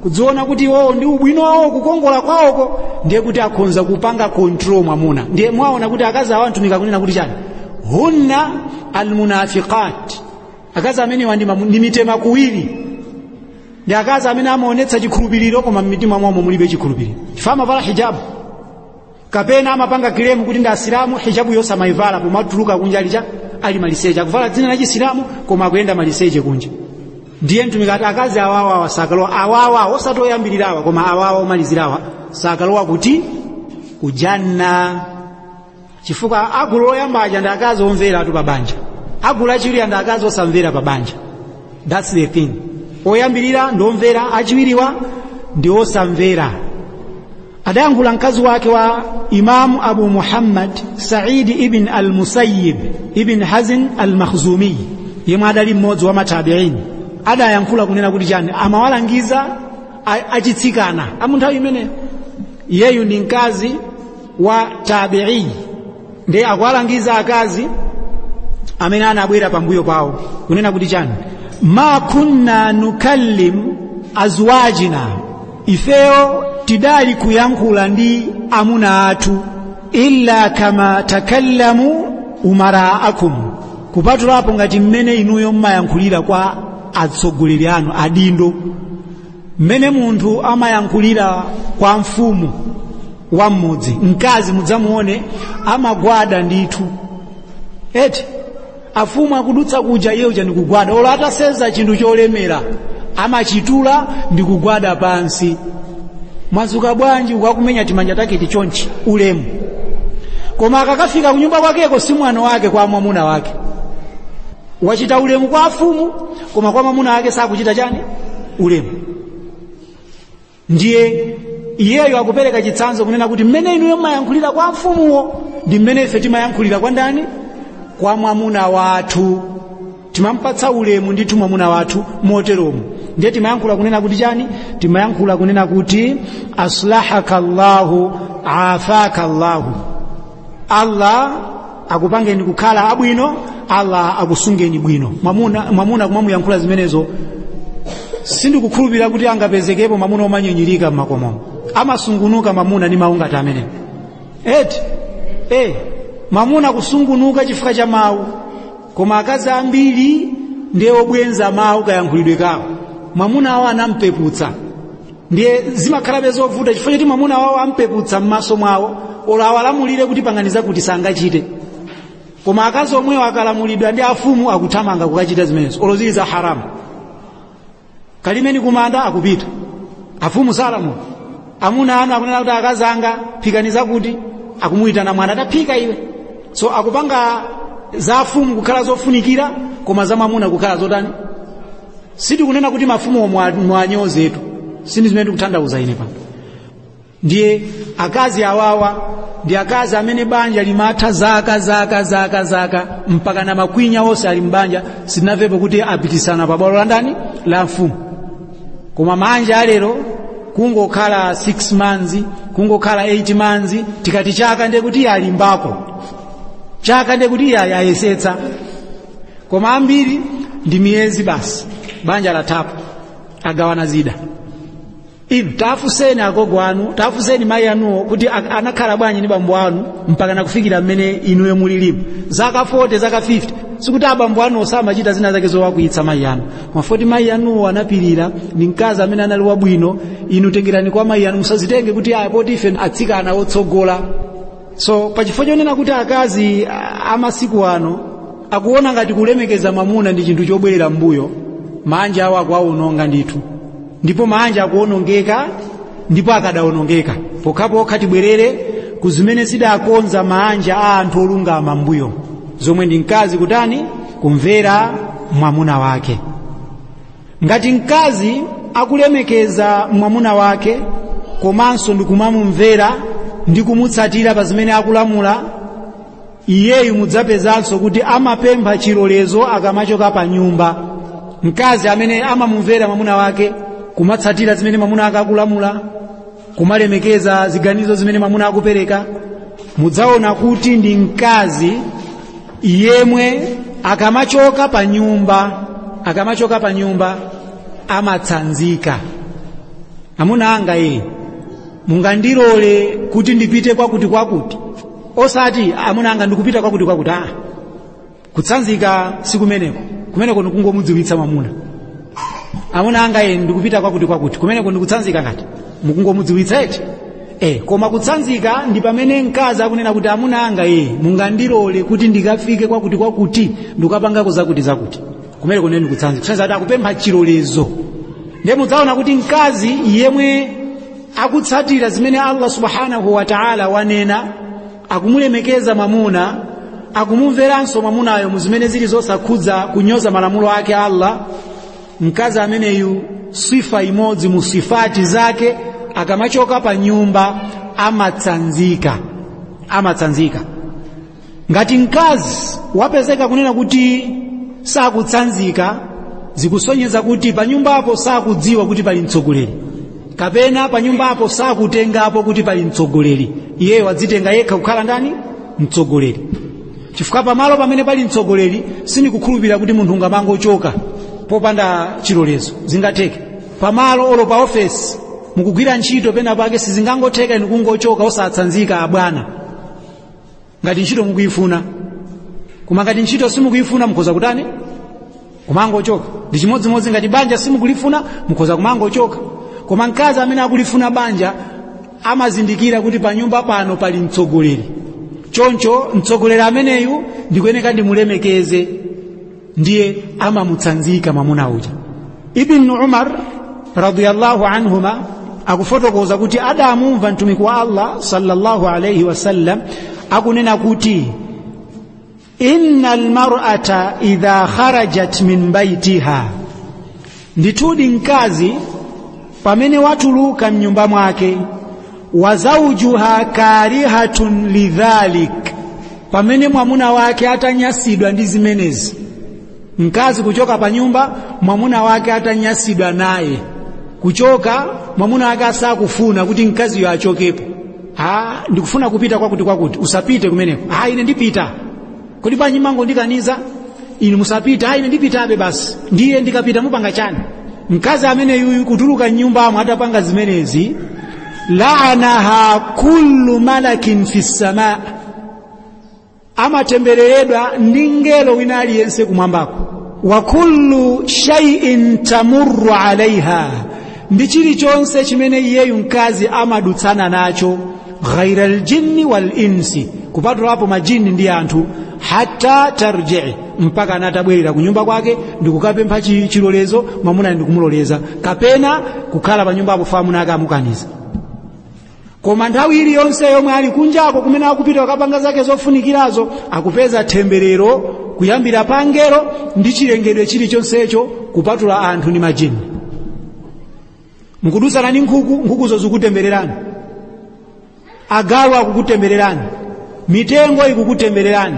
kudziona kuti iwowo ndi ubwino wawo, kukongola kwawoko, ndiye kuti akhonza kupanga control mwamuna. Ndiye mwaona kuti akazi awa mtumiki akunena kuti chani? Hunna almunafiqat. Akazi amenewa ndi mitema kuwiri, ndi akazi amene amaonetsa chikhulupiriro koma mmitima mwawo mulibe chikhulupiriro. Chifukwa amavala hijabu, kapena amapanga kilemu kuti ndi asilamu, hijabu yosamaivala pomatuluka kunja alicha ali maliseche, akuvala dzina la chisilamu koma akuyenda maliseche kunja. Ndiye mtumiki ati akazi awawa sakalowa, awawa osati oyambirirawa koma awawa omalizirawa sakalowa kuti kujanna. Chifukwa agulu loyamba aja ndi akazi omvera atu pa banja, agulu achiwiri ndi akazi osamvera pa banja. That's the thing. Oyambirira ndi omvera, achiwiriwa ndi osamvera. Adayankhula mkazi wake wa Imamu Abu Muhammad Saidi ibn al-Musayyib ibn Hazn al-Makhzumi, yemwe adali mmodzi wa matabi'in. Adayankhula kunena kuti chani? Amawalangiza achitsikana amunthawi imeneyo. Iyeyu ndi mkazi wa tabi'i, ndiye akuwalangiza akazi amene anabwera pambuyo pawo kunena kuti chani? Ma kunna nukallim azwajina, ifeyo tidali kuyankhula ndi amuna athu, illa kama takallamu umaraakum, kupatulapo ngati mmene inuyo mmayankhulira kwa atsogoleri anu adindo. Mmene munthu amayankhulira kwa mfumu wa mmudzi, mkazi mudzamuone amagwada ndithu. Eti afumu akudutsa kuja, iye uja ndikugwada, olo ataseza chinthu cholemera amachitula ndikugwada pansi. Mwazuka bwanji, ukakumenya timanja take tichonchi ulemu. Koma akakafika kunyumba kwakeko si mwana wake kwa mwamuna wake, wachita ulemu kwa afumu koma kwa mwamuna wake sakuchita chani? Ulemu. Ndiye iyeyo akupereka chitsanzo kunena kuti mmene inuyo mmayankhulira kwa mfumuwo ndi mmene ife timayankhulira kwa ndani? Kwa mwamuna wathu. Timampatsa ulemu ndithu mwamuna wathu moteromo. Ndiye timayankhula kunena kuti chani? Timayankhula kunena kuti aslahaka Allahu afaka Allahu, Allah akupangeni kukhala abwino, Allah akusungeni bwino. Mwamuna kumamuyankhula zimenezo, sindikukhulupirira kuti angapezekepo mwamuna omanyinyirika mmakomomo. Amasungunuka mwamuna ndi mawu ngati amenewo eti. Mwamuna kusungunuka chifukwa cha mawu. Koma akazi ambiri ndiye obwenza mawu kayankhulidwe kawo. Mwamuna awo anampeputsa, ndiye zimakhalabe zovuta chifukwa choti mwamuna wawo ampeputsa m'maso mwawo, olo awalamulire kuti panganiza kuti sangachite. Koma akazi omwewo akalamulidwa ndi afumu akuthamanga kukachita zimenezo, olo zili za haramu. Kalimeni kumanda akupita, afumu salamula. Amuna anu akunena kuti akazi anga phikaniza kuti, akumuyitana mwana taphika iwe. So akupanga za afumu kukhala zofunikira, koma za mwamuna kukhala zotani? Sitikunena kuti mafumu mwanyozetu, sindi zimene ndikutanthauza ine pano. Ndiye akazi awawa ndi akazi amene banja limatha zaka zaka zaka zaka mpaka na makwinya onse ali mbanja, sitinamvepo kuti apitisana pa bwalo la ndani? La mfumu. Koma manja alero kungokhala 6 months, kungokhala 8 months, tikati chaka ndiye kuti alimbako, chaka ndiye kuti ayesetsa. Koma ambiri ndi miyezi basi, banja lathapo, agawana zida. Inu tafuseni agogo anu, tafuseni mayi anuwo kuti anakhala bwanji ndi bambo anu mpaka nakufikira mmene inuyo mulilimu zaka 40, zaka 50. Sikuti abambo anuwo samachita zina zake zowakwiyitsa mayi anu, mafoti mayi anuwo anapirira, ndi mkazi amene anali wabwino. Inu tengerani kwa mayi anu, musazitenge kuti aya poti ife atsikana otsogola. So pachifukwa chonena kuti akazi amasiku ano akuona ngati kulemekeza mwamuna ndi chinthu chobwerera mbuyo, manja awo akuwawononga ndithu, ndipo manja akuwonongeka, ndipo akadawonongeka pokhapokha tibwerere ku zimene zidakonza manja a anthu olungama mbuyo, zomwe ndi mkazi kutani? Kumvera mwamuna wake. Ngati mkazi akulemekeza mwamuna wake komanso ndikumamumvera ndi kumutsatira pa zimene akulamula, iyeyu mudzapezanso kuti amapempha chilolezo akamachoka pa nyumba. Mkazi amene amamumvera mwamuna wake, kumatsatira zimene mwamuna wake akulamula, kumalemekeza ziganizo zimene mwamuna akupereka, mudzaona kuti ndi mkazi yemwe akamachoka pa nyumba, akamachoka pa nyumba amatsanzika. Amuna anga ye, mungandilole kuti ndipite kwakuti kwakuti? Osati amuna anga ndikupita kwakuti kwakuti. Kutsanzika sikumeneko, kumeneko ndikungomudziwitsa mwamuna. Amuna anga ye, ndikupita kwakuti kwakuti, kumeneko ndikutsanzika ngati mukungomudziwitsa eti. Koma kutsanzika ndi pamene mkazi akunena kuti amuna anga ye, mungandilole kuti ndikafike kwakuti kwakuti, ndikapangako zakuti zakuti, kumeneko ndiye ndikutsanzika. Kutsanzika kuti akupempha chilolezo. Ndiye mudzaona kuti mkazi yemwe akutsatira zimene Allah subhanahu wa ta'ala wanena, akumulemekeza mwamuna, akumumveranso mwamunayo mu zimene zili zosakhudza kunyoza malamulo ake Allah, mkazi ameneyu sifa imodzi mu sifati zake, akamachoka pa nyumba amatsanzika, amatsanzika. Ngati mkazi wapezeka kunena kuti sakutsanzika, zikusonyeza kuti pa nyumbapo sakudziwa kuti pali mtsogoleri, kapena pa nyumbapo sakutengapo kuti pali mtsogoleri. Iyeyo wadzitenga yekha kukhala ndani? Mtsogoleri. Chifukwa pamalo pamene pali mtsogoleri sindikukhulupirira kuti munthu ungamangochoka popanda chilolezo, zingatheke. Pamalo olo pa ofesi mukugwira ntchito pena pake sizingangotheka inu kungochoka osatsanzika abwana, ngati ntchito mukuyifuna. Koma ngati ntchito simukuyifuna mukhoza kutani? Kumangochoka. Ndi chimodzimodzi ngati banja simukulifuna mukhoza kumangochoka. Koma mkazi amene akulifuna banja amazindikira kuti pa nyumba pano pali mtsogoleri, choncho mtsogoleri ameneyu ndikuyeneka ndimulemekeze, ndiye amamutsanzika mwamuna uja. Ibn Umar radiyallahu anhuma akufotokoza kuti adamumva mtumiki wa Allah sallallahu alayhi wasallam akunena kuti inna almar'ata idha kharajat min baitiha, ndithudi mkazi pamene watuluka mnyumba mwake, wa zawjuha karihatun lidhalik, pamene mwamuna wake atanyasidwa ndi zimenezi. Mkazi kuchoka pa nyumba, mwamuna wake atanyasidwa naye kuchoka, mwamuna wake asakufuna kuti mkaziyo achokepo. Ndikufuna kupita kwakuti kwakuti, usapite kumeneko. Ine ndipita. Kodi panyi mango ndikaniza inu musapita? Ine ndipitabe basi, ndiye ndikapita mupanga chani? Mkazi amene yuyu kutuluka nyumbamo atapanga zimenezi, laanaha kullu malakin fi samaa, amatembereredwa ndi ngelo wina aliyense kumwambako. Wa kullu shay'in tamurru alaiha, ndi chilichonse chimene iyeyu mkazi amadutsana nacho, ghaira aljinni wal insi, kupatulapo majini ndi anthu, hatta tarji'i, mpaka anatabwerera kunyumba kwake ndikukapempha chilolezo mwamuna ndikumuloleza, kapena kukhala pa nyumba apo famuna akamukaniza. Koma nthawi iliyonse yomwe ali kunjako kumene akupita akapanga zake zofunikirazo, akupeza temberero kuyambira pangelo ndi chilengedwe chilichonsecho, kupatula anthu ndi majini. Mukudusana ndi nkhuku, nkhukuzo zikutembererani, agalu akukutembererani, mitengo ikukutembererani,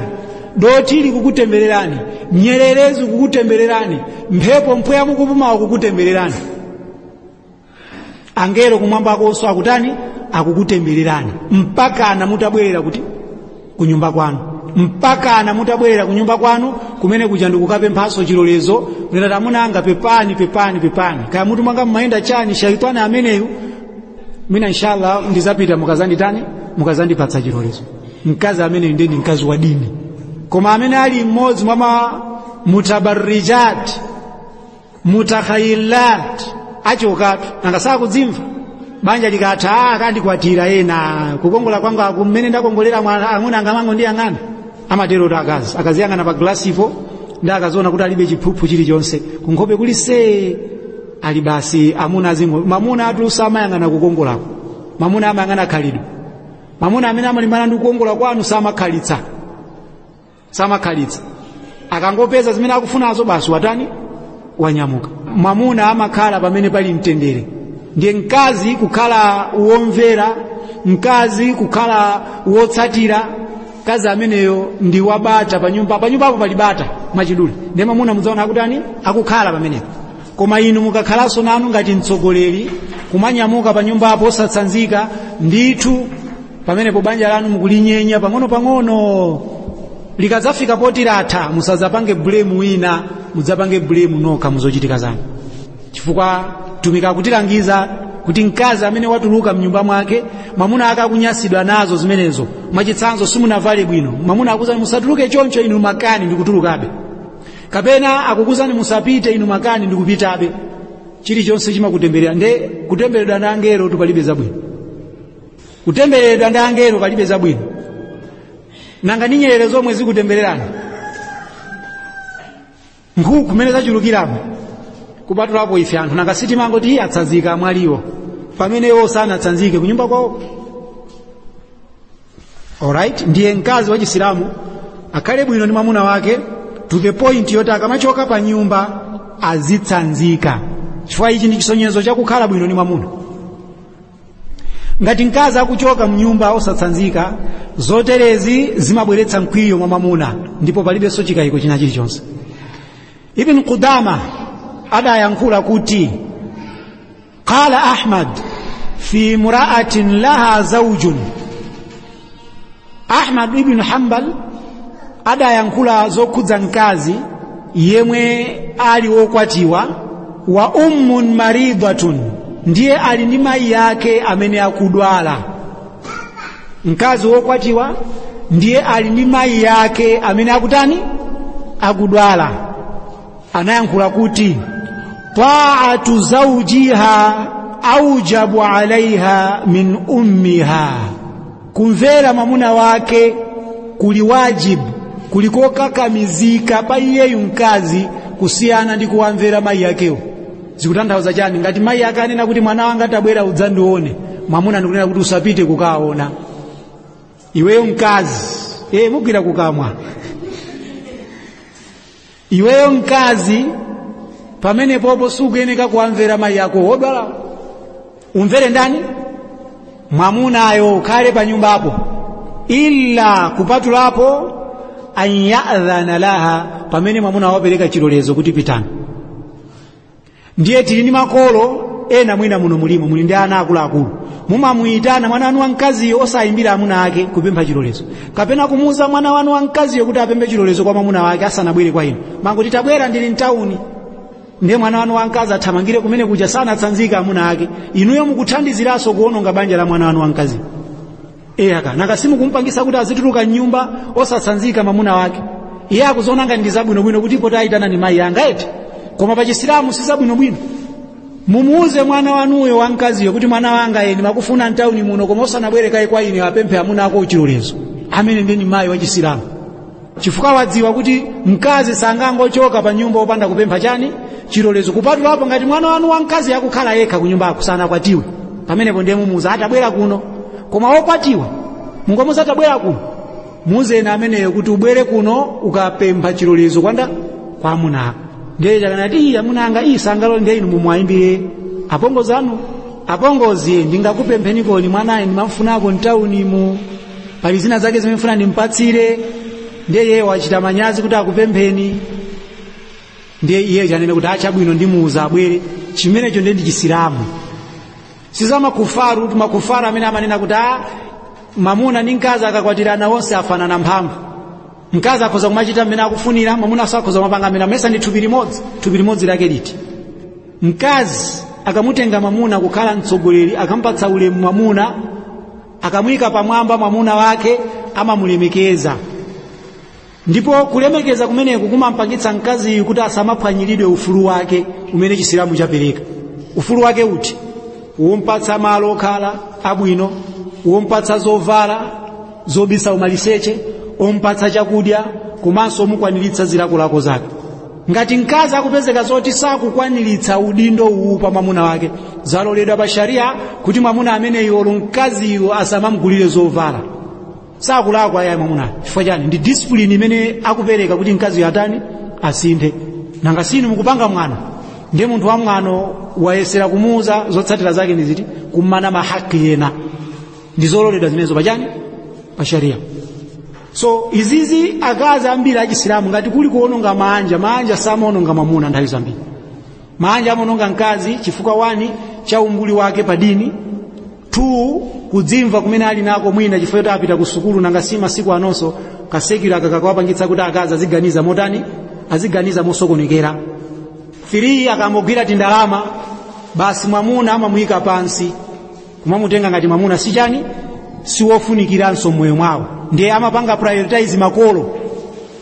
doti likukutembererani, nyerere zikukutembererani, mphepo mpweya mukupuma ukukutembererani, angelo kumwamba akonso akutani, akukutembererani, mpakana mutabwerera kuti kunyumba kwanu, mpakana mutabwerera kunyumba kwanu kumene kuja ndikukapemphaso chilolezo, kunena amuna anga pepani pepani pepani, kaya mutu mwanga mmayenda chani, shaitani ameneyu mina inshallah ndizapita mukazanditani, mukazandipatsa chilolezo. Mkazi ameneyu ndiye mkazi wa dini. Koma amene ali mmodzi mwa mutabarrijat mutakhayillat achokatu nanga sakudzimva, banja likatha akandikwatira ena, kukongola kwanga kumene ndakongolera amuna anga mango ndiyang'ana, amatero kuti akazi akaziyang'ana pa glasipo ndi akaziona kuti alibe chiphuphu chilichonse kunkhope kulise ali basi. Amuna azingo mamuna atu samayang'ana kukongolako, mamuna amayang'ana khalidwe. Mamuna amene amalimbana ndi kukongola kwanu samakhalitsa, samakhalitsa, akangopeza zimene akufunazo basi watani, wanyamuka. Mwamuna amakhala pamene pali mtendere. Ndiye mkazi kukhala womvera, mkazi kukhala wotsatira, mkazi ameneyo ndi wabata panyumba, panyumbapo pali bata mwachidule, ndiye mwamuna mudzaona akutani, akukhala pamenepo. Koma inu mukakhalanso nanu ngati mtsogoleri kumanyamuka panyumbapo osatsanzika ndithu, pamenepo banja lanu mukulinyenya pang'ono pang'ono, likadzafika poti latha musadzapange blame wina, mudzapange blame nokha muzochitika zanu. Chifukwa tumika akutilangiza kuti mkazi amene watuluka mnyumba mwake mwamuna akakunyasidwa nazo zimenezo, mwachitsanzo simunavale bwino, mwamuna akuzani musatuluke choncho inu makani ndikutulukabe, kapena akukuzani musapite inu makani ndikupitabe, chilichonse chimakutemberera. Nde kutembereredwa ndi angelo palibe zabwino, kutembereredwa ndi angelo palibe zabwino. Nanga ni nyerere zomwe zikutembererani, nkhuku kumene zachulukiramo, kupatulapo ife anthu nanga sitimangoti iye atsanzika amwaliwo, pamene iwo sanatsanzike kunyumba kwawo. Alright, ndiye mkazi wa Chisilamu akhale bwino ndi mwamuna wake to the point yoti akamachoka pa nyumba azitsanzika, chifukwa ichi ndi chisonyezo chakukhala bwino ndi mwamuna. Ngati mkazi akuchoka mnyumba osatsanzika, zoterezi zimabweretsa mkwiyo mwa mwamuna, ndipo palibenso chikayiko china chilichonse. Ibn Qudama adayankhula kuti qala Ahmad fi mura'atin laha zawjun. Ahmad ibn Hanbal adayankhula zokhudza mkazi yemwe ali wokwatiwa, wa ummun maridatun, ndiye ali ndi mayi yake amene akudwala. Mkazi wokwatiwa ndiye ali ndi mayi yake amene akutani, akudwala. Anayankhula kuti ta'atu zawjiha aujabu alaiha min ummiha, kumvera mwamuna wake kuli wajibu, kulikokakamizika pa iyeyu mkazi kusiyana ndi kuwamvera mayi yakewo. Zikutanthauza chani? Ngati mayi ake anena kuti mwana wanga tabwera udzandione, mwamuna ndikunena kuti usapite kukaona iweyo mkazi, mugwira kukamwa iweyo mkazi, pamenepopo sukuyeneka kuwamvera mayi ako wodwala. Umvere ndani? Mwamunayo, ukhale pa nyumbapo. Illa, kupatulapo, an yadhana laha, pamene mwamuna wapereka chilolezo kuti pitani. Ndiye tili ndi makolo ena mwina muno mulimo muli ndi ana akuluakulu, mumamuyitana mwana wanu wamkaziyo osayimbira amuna ake kupempha chilolezo, kapena kumuuza mwana wanu wamkaziyo kuti apemphe chilolezo kwa mwamuna wake asanabwere kwa inu. Mangoti tabwera, ndili mtawuni. Ndiye mwana wanu wamkazi athamangire kumene kuja sanatsanzika amuna ake. Inuyo mukuthandiziranso kuononga banja la mwana wanu wamkazi. Eyaka nanga simukumpangisa kuti azituluka mnyumba osatsanzika mwamuna wake. Iye akuziona ngati ndi zabwinobwino kuti poti ayitana ni mayi anga eti, koma pa Chisilamu si zabwinobwino. Mumuuze mwana wanuyo wamkaziyo kuti mwana wanga eni makufuna mtawuni muno, koma osanabwere kaye kwa ine apemphe amuna ako chilolezo. Amene ndeni mayi wa Chisilamu, chifukwa wadziwa kuti mkazi sangangochoka pa nyumba opanda kupempha chani? Chilolezo. Kupatulapo ngati mwana wanu wamkazi akukhala yekha ku nyumbako, sanakwatiwe, pamenepo ndiye mumuuza atabwera kuno. Koma wokwatiwa mungomuuza atabwera kuno. Muuzeni ameneyo kuti ubwere kuno ukapempha chilolezo kwanda kwa amuna ako. Ndiye chakanati iyi amuna anga iyi sangalole. Ndiye inu mumwayimbire apongozi anu, apongozi, ndingakupemphenikoni mwanayi ndimamfunako mtawunimu, pali zina zake zimene mfuna ndimpatsire. Ndiye iye wachita manyazi kuti akupempheni. Ndiye iye chanene kuti achabwino, ndimuuza abwere. Chimenecho ndiye ndi Chisilamu, sizamakufaru. Makufaru amene amanena kuti a mamuna ndi mkazi akakwatirana onse afanana mphamvu, mkazi akhoza kumachita mmene akufunira, mwamuna akhoza kumapanga mmene amesa, ndi thupi limodzi. Thupi limodzi lake liti? Mkazi akamutenga mwamuna kukhala mtsogoleri, akampatsa ulemu mwamuna, akamuyika pamwamba mwamuna wake, amamulemekeza. Ndipo kulemekeza kumeneku kumampangitsa mkaziyu kuti asamaphwanyiridwe ufulu wake umene Chisilamu chapereka. Ufulu wake uti? Wompatsa malo okhala abwino, wompatsa zovala zobisa umaliseche, ompatsa chakudya, komanso omukwaniritsa zilakolako zake. Ngati mkazi akupezeka zoti sakukwaniritsa udindo uwu pa mwamuna wake, zaloledwa pa sharia kuti mwamuna ameneyo olo mkaziyo asamamugulire zovala. Sakulakwa yayi mwamuna. Chifukwa chani? Ndi discipline imene akupereka kuti mkaziyo atani? Asinthe. Nanga sinu mukupanga mwano? Ndiye munthu wa mwano wayesera kumuuza, zotsatira zake ndi ziti? Kumana mahaki ena. Ndi zololedwa zimenezo pachani? Pa sharia. So izizi akazi ambiri achisilamu, ngati kuli kuononga maanja, maanja samaononga mwamuna. Nthawi zambiri maanja amaononga mkazi. Chifukwa 1, cha umbuli wake pa dini; 2, kudzimva kumene ali nako mwina chifukwa choti apita ku sukulu. Nanga si masiku anonso ka secular kakawapangitsa kuti akazi aziganiza motani? Aziganiza mosokonekera. 3, akamugwira tindalama basi, mwamuna amamuyika pansi, kumamutenga ngati mwamuna sichani, siwofunikiranso mmoyo mwawo. Ndiye amapanga prioritize makolo.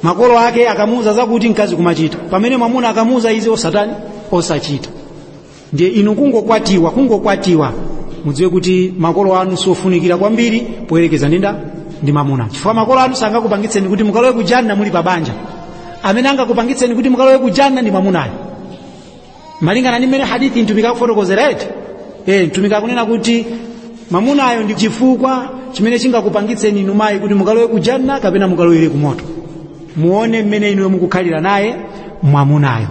Makolo ake akamuuza zakuti, mkazi kumachita, pamene mwamuna akamuuza izi, osatani? Osachita. Ndiye inu kungokwatiwa, kungokwatiwa, mudziwe kuti makolo anu siofunikira kwambiri poyerekeza ndinda ndi mamuna, chifukwa makolo anu sangakupangitseni kuti mukalowe kujanna muli pa banja. Amene angakupangitseni kuti mukalowe kujanna ndi mwamunayo, malingana ndi mmene hadithi mtumiki akufotokozera eti. Mtumiki akunena kuti mwamunayo ndi chifukwa chimene chingakupangitseni inu mayi kuti mukalowe kujanna kapena mukalowere kumoto. Muone mmene inuyo mukukhalira naye mwamunayo.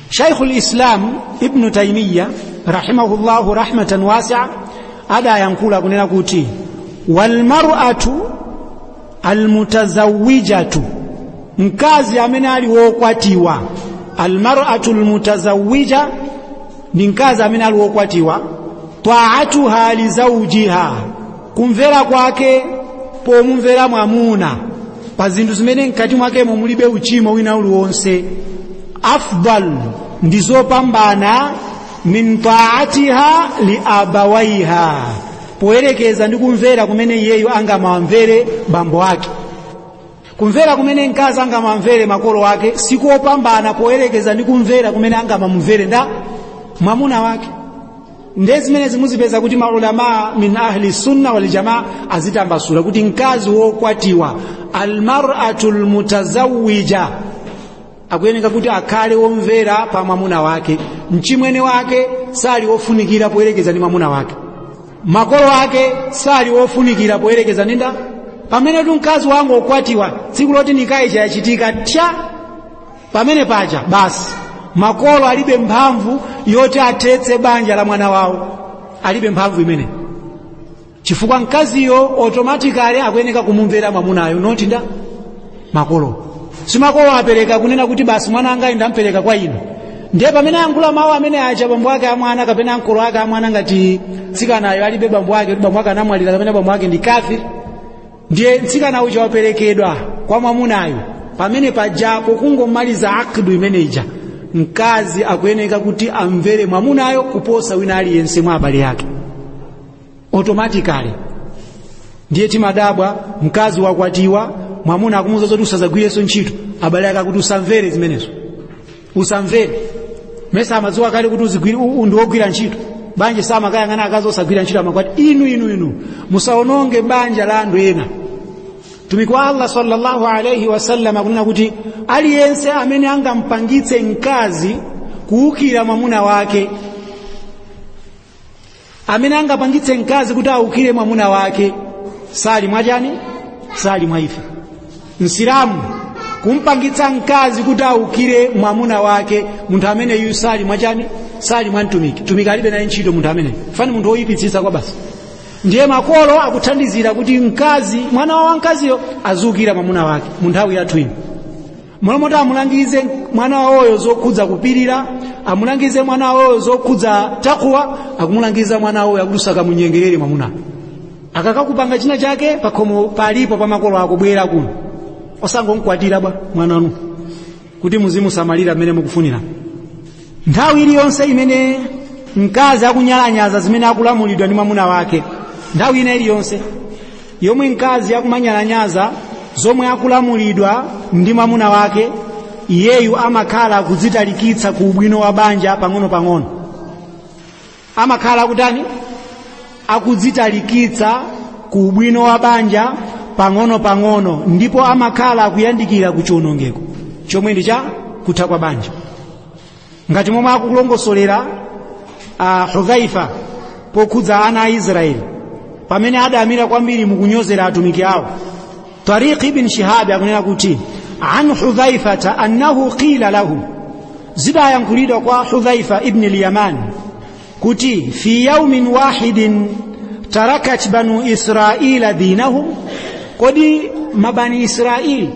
Shaikhul Islam Ibnu Taimiya rahimahullahu rahmatan wasia adayankhula kunena kuti walmar'atu almutazawijatu, mkazi amene ali wokwatiwa, almar'atu almutazawija ndi mkazi amene ali wokwatiwa, taatuha lizaujiha, kumvera kwake pomumvera mwamuna pa zinthu zimene mkati mwakemo mulibe uchimo wina uliwonse, afdal, ndi zopambana, min taatiha li abawaiha, poyerekeza ndi kumvera kumene iyeyo angamawamvere bambo ake. Kumvera kumene mkazi angamamvere makolo ake sikopambana poyerekeza ndi kumvera kumene angamamumvere nda mwamuna wake. Ndiye zimene zimuzipeza kuti maulama min ahli sunna wal jamaa azitambasula kuti mkazi wokwatiwa, almar'atu almutazawija, akuyeneka kuti akhale womvera pa mwamuna wake. Mchimwene wake sali wofunikira poyerekeza ndi mwamuna wake, makolo ake sali wofunikira poyerekeza ninda. Pamene tu mkazi wangu wokwatiwa, tsiku loti nikayi chayachitika tya, pamene paja basi makolo alibe mphamvu yoti athetse banja la mwana wawo. Alibe mphamvu imene, chifukwa mkaziyo automatically akuyeneka kumumvera mwamunayo, not nda makolo. Si makolo apereka kunena kuti basi, mwana anga ndampereka kwa inu. Ndiye pamene ayankhula mawu amene acha bambo ake amwana kapena ankolo ake amwana, ngati mtsikanayo alibe bambo ake, kuti bambo ake anamwalira kapena bambo ake ndi kafiri, ndiye mtsikana uja waperekedwa kwa mwamunayo. Pamene pajapo kungomaliza akdu imeneja, mkazi akuyeneka kuti amvere mwamunayo kuposa wina aliyense mwa abale ake, automatically. Ndiye timadabwa, mkazi wakwatiwa, mwamuna akumuuza zoti usazagwirenso ntchito, abale ake akuti usamvere zimenezo, usamvere. Mesa amadziwa kale kuti ndi wogwira ntchito? Banja samakayang'ana akazi osagwira ntchito amakwati. Inu, inu, inu, musaononge banja la anthu ena. Mtumiki wa Allah sallallahu alayhi wasallam akunena kuti aliyense amene angampangitse mkazi kuwukira mwamuna wake, amene angapangitse mkazi kuti awukire mwamuna wake, sali mwachani? Sali mwa ife. Msilamu kumpangitsa mkazi kuti awukire mwamuna wake, munthu amene yu sali mwachani? Sali mwa mtumiki. Mtumiki alibe naye ntchito munthu amene fani, munthu woyipitsitsa kwa basi. Ndiye makolo akuthandizira kuti mkazi, mwana wa mkaziyo, azukira mwamuna wake mu nthawi yathu ino. Molomoti amulangize mwana wawoyo zokhudza kupirira, amulangize mwana wawoyo zokhudza takuwa, akumulangiza mwana wawoyo akuti usakamunyengerere mwamuna. Akakakupanga china chake, pakhomo palipo pa makolo ako, bwera kuno. Osangomkwatira bwa mwana wanu kuti muzimusamalira mmene mukufunira. Nthawi iliyonse imene mkazi akunyalanyaza zimene akulamulidwa ndi mwamuna wake, nthawi ina iliyonse yomwe mkazi akumanyalanyaza zomwe akulamulidwa ndi mwamuna wake, iyeyu amakhala akudzitalikitsa ku ubwino wa banja pang'ono-pang'ono. Amakhala akutani? Akudzitalikitsa ku ubwino wa banja pang'ono-pang'ono, ndipo amakhala akuyandikira ku chiwonongeko chomwe ndi cha kutha kwa banja, ngati momwe akukulongosolera Hudhaifa pokhudza ana a Israeli pamene adamira kwambiri mukunyozera atumiki awo. Tariq ibn Shihab akunena kuti an Hudhaifata annahu qila lahu, zidayankhulidwa kwa Hudhaifa ibn al-Yaman kuti fi yaumin wahidin tarakat banu Israila dinahum, kodi mabani Israili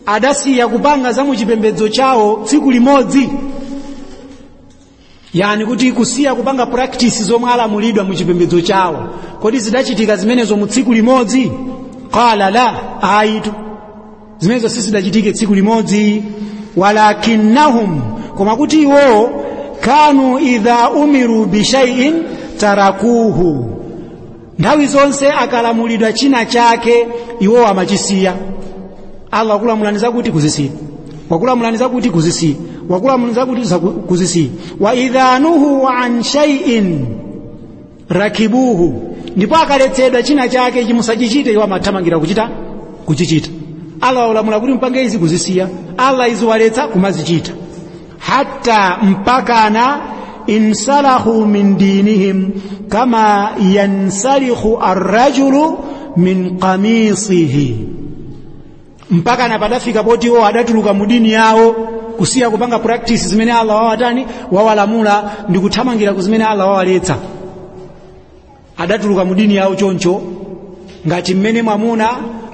adasiya kupanga za muchipembedzo chawo tsiku limodzi? Yani kuti kusiya kupanga practice zomwe alamulidwa muchipembedzo chawo, kodi zidachitika zimenezo mu tsiku limodzi? Qala la, ayitu, zimenezo sizidachitike tsiku limodzi. Walakinnahum, koma kuti iwo, kanu idha umiru bishaiin tarakuhu, nthawi zonse akalamulidwa china chake iwo amachisiya. Allah akulamulani zakuti, kuzisiya. Wakulamulani zakuti, kuzisiya. Wakulamulani zakuti, kuzisiya. Wa idha nuhu an shay'in rakibuhu, ndipo akaletsedwa china chake, chimusachichite, iwo amathamangira kuchita, kuchichita. Allah walamula kuti mpange izi, kuzisiya. Allah izi waletsa, kumazichita. Hatta, mpakana insalahu min dinihim kama yansalikhu arrajulu min qamisihi, mpakana padafika poti iwo adatuluka mu dini yawo, kusiya kupanga practice zimene Allah wawatani, wawalamula, ndi kuthamangira ku zimene Allah wawaletsa. Adatuluka mu dini yawo choncho, ngati mmene mwamuna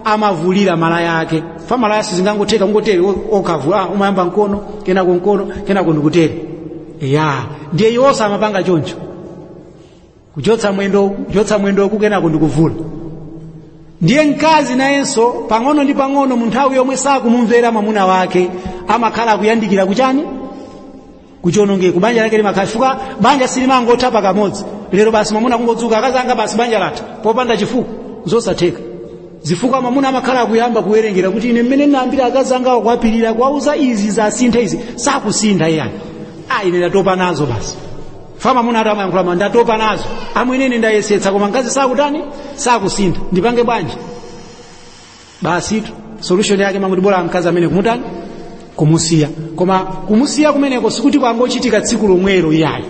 amavulira malaya ake. Fa malaya sizingangotheka kungotere okavula, umayamba mkono, kenako mkono, kenako ndikutere ya. Ndiye iwonso amapanga choncho, kuchotsa mwendo, kuchotsa mwendo, kenako ndikuvula. Ndiye mkazi nayenso pang'ono ndi pang'ono, mu nthawi yomwe sakumumvera mwamuna wake, amakhala akuyandikira kuchani? Kuchionongeko. Banja lake limakhala, chifukwa banja silimangotha pakamodzi. Lero basi mwamuna kungodzuka, akazanga, basi banja latha, popanda chifukwa, zosatheka. Zifukwa mwamuna amakhala akuyamba kuwerengera kuti ine mmene ndinayambira akazanga kuwapirira, kuwauza izi zasintha, izi sakusintha, iyani, ah, ine ndatopa nazo basi. Fa mwamuna ati amayankhula ma ndatopa nazo amwene, ndayesetsa koma mkazi sakutani? Sakusintha, ndipange bwanji? Basitu solution yake manguti bola mkazi amene kumutani? Kumusiya. Koma kumusiya kumeneko sikuti kwangochitika tsiku lomwelo, iyayi.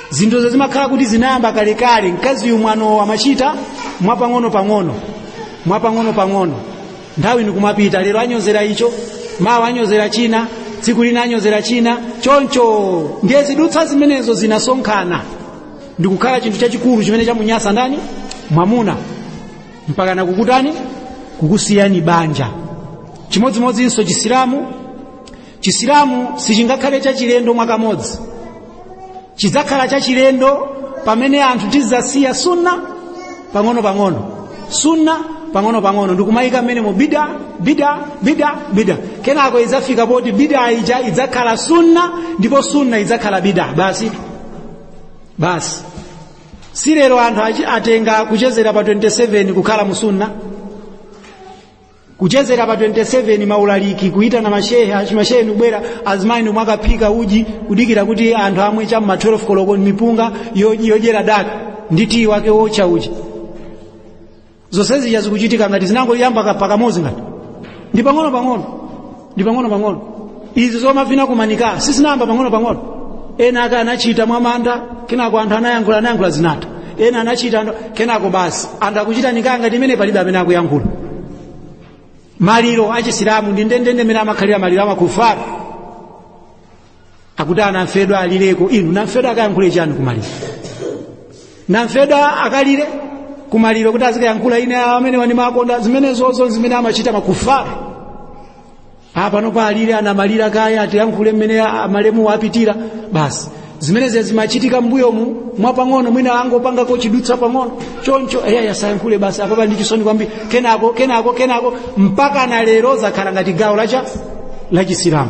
Zinthuzo zimakhala kuti zinayamba kalekale. Mkaziyu mwano amachita mwapang'ono pang'ono, mwapang'ono pang'ono, nthawi nikumapita. Lero anyozera icho, mawa anyozera china, tsiku lina anyozera china, choncho. Ndiye zidutsa zimenezo zinasonkhana. Ndikukhala chinthu chachikulu chimene chamunyasa ndani? Mwamuna, mpaka nakukutani, kukusiyani banja. Chimodzimodzinso Chisilamu. Chisilamu sichingakhale chachilendo mwakamodzi, chidzakhala chachilendo pamene anthu tidzasiya sunna pang'ono pang'ono, sunna pang'ono pang'ono, ndikumayika mmenemo bida, bida, bida, bida. Kenako idzafika poti bida ija idzakhala sunna, ndipo sunna idzakhala bida. Basi basi. Si lero anthu atenga kuchezera pa 27 kukhala musunna, kuchezera pa 27 maulaliki, kuitana mashehe, achimashehe ndikubwera, azimayi ndimwakaphika uji kudikira kuti anthu amwe cham'ma 12 koloko, mipunga yodyera daka ndi tiyi wake wotcha uji. Zonse zija zikuchitika ngati zinangoyamba pakamodzi, ngati ndi pang'ono pang'ono, ndi pang'ono pang'ono. Izi zomavina kumanika sizinayamba pang'ono pang'ono. Ena aka anachita mwamanda, kenako anthu anayankhula, anayankhula, zinatha. Ena anachita, kenako basi anthu akuchita nikah ngati imene palibe amene akuyankhula. Maliro achisilamu ndi ndendende mmene amakhalira maliro amakufara. Akuti anamfedwa alireko. Inu, namfedwa akayankhule chani kumaliro? Namfedwa akalire kumaliro kuti azikayankhula, "Ine amene wandimakonda"? Zimenezozo zimene amachita makufara. Apano pa alire, anamalira kaya, atiyankhule mmene malemu apitira basi. Zimenezi zimachitika mbuyomu mwapang'ono, mwina angopangako chidutsa pang'ono choncho, eya, yasayankhule basi, apapa ndi chisoni kwambiri. Kenako, kenako, kenako, mpaka na lero zakhala ngati gawo lacha lachisilamu.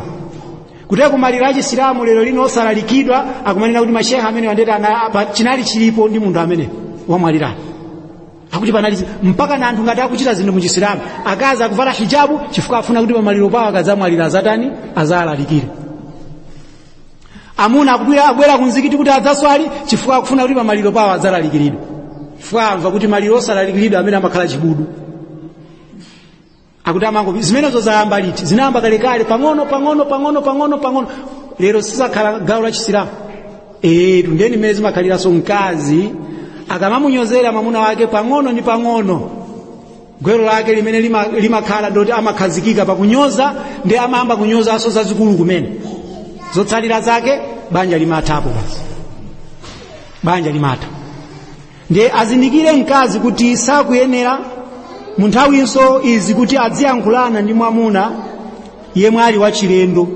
Kuteka kumaliro achisilamu lero lino osalalikidwa, akumanena kuti masheha amene wandeta chinali chilipo ndi munthu amene wamwalirani, akuti panali mpaka na anthu ngati akuchita zinthu muchisilamu. Akazi akuvala hijabu chifukwa afuna kuti pamaliro pawo akadzamwalira azatani? Azalalikire. Amuna akubwera kumzikiti kuti adzaswali chifukwa akufuna kuti pamaliro pawo adzalalikiridwe, chifukwa amva kuti maliro osalalikiridwa amene amakhala chibudu. Akuti amango. Zimenezo zayamba liti? Zinayamba kalekale, pang'ono pang'ono, pang'ono pang'ono pang'ono. Lero sizakhala gawo la Chisilamu. Etu, ndeni mmene zimakhaliranso mkazi akamamunyozera mwamuna wake pang'ono ndi pang'ono, gwero lake limene limakhala ndoti amakhazikika pakunyoza, ndi amayamba kunyozanso zazikulu kumene. Zotsalira zake banja limathapo basi, banja limatha. Ndiye azindikire mkazi kuti sakuyenera mu nthawinso izi kuti adziyankhulana ndi mwamuna yemwe ali wachilendo,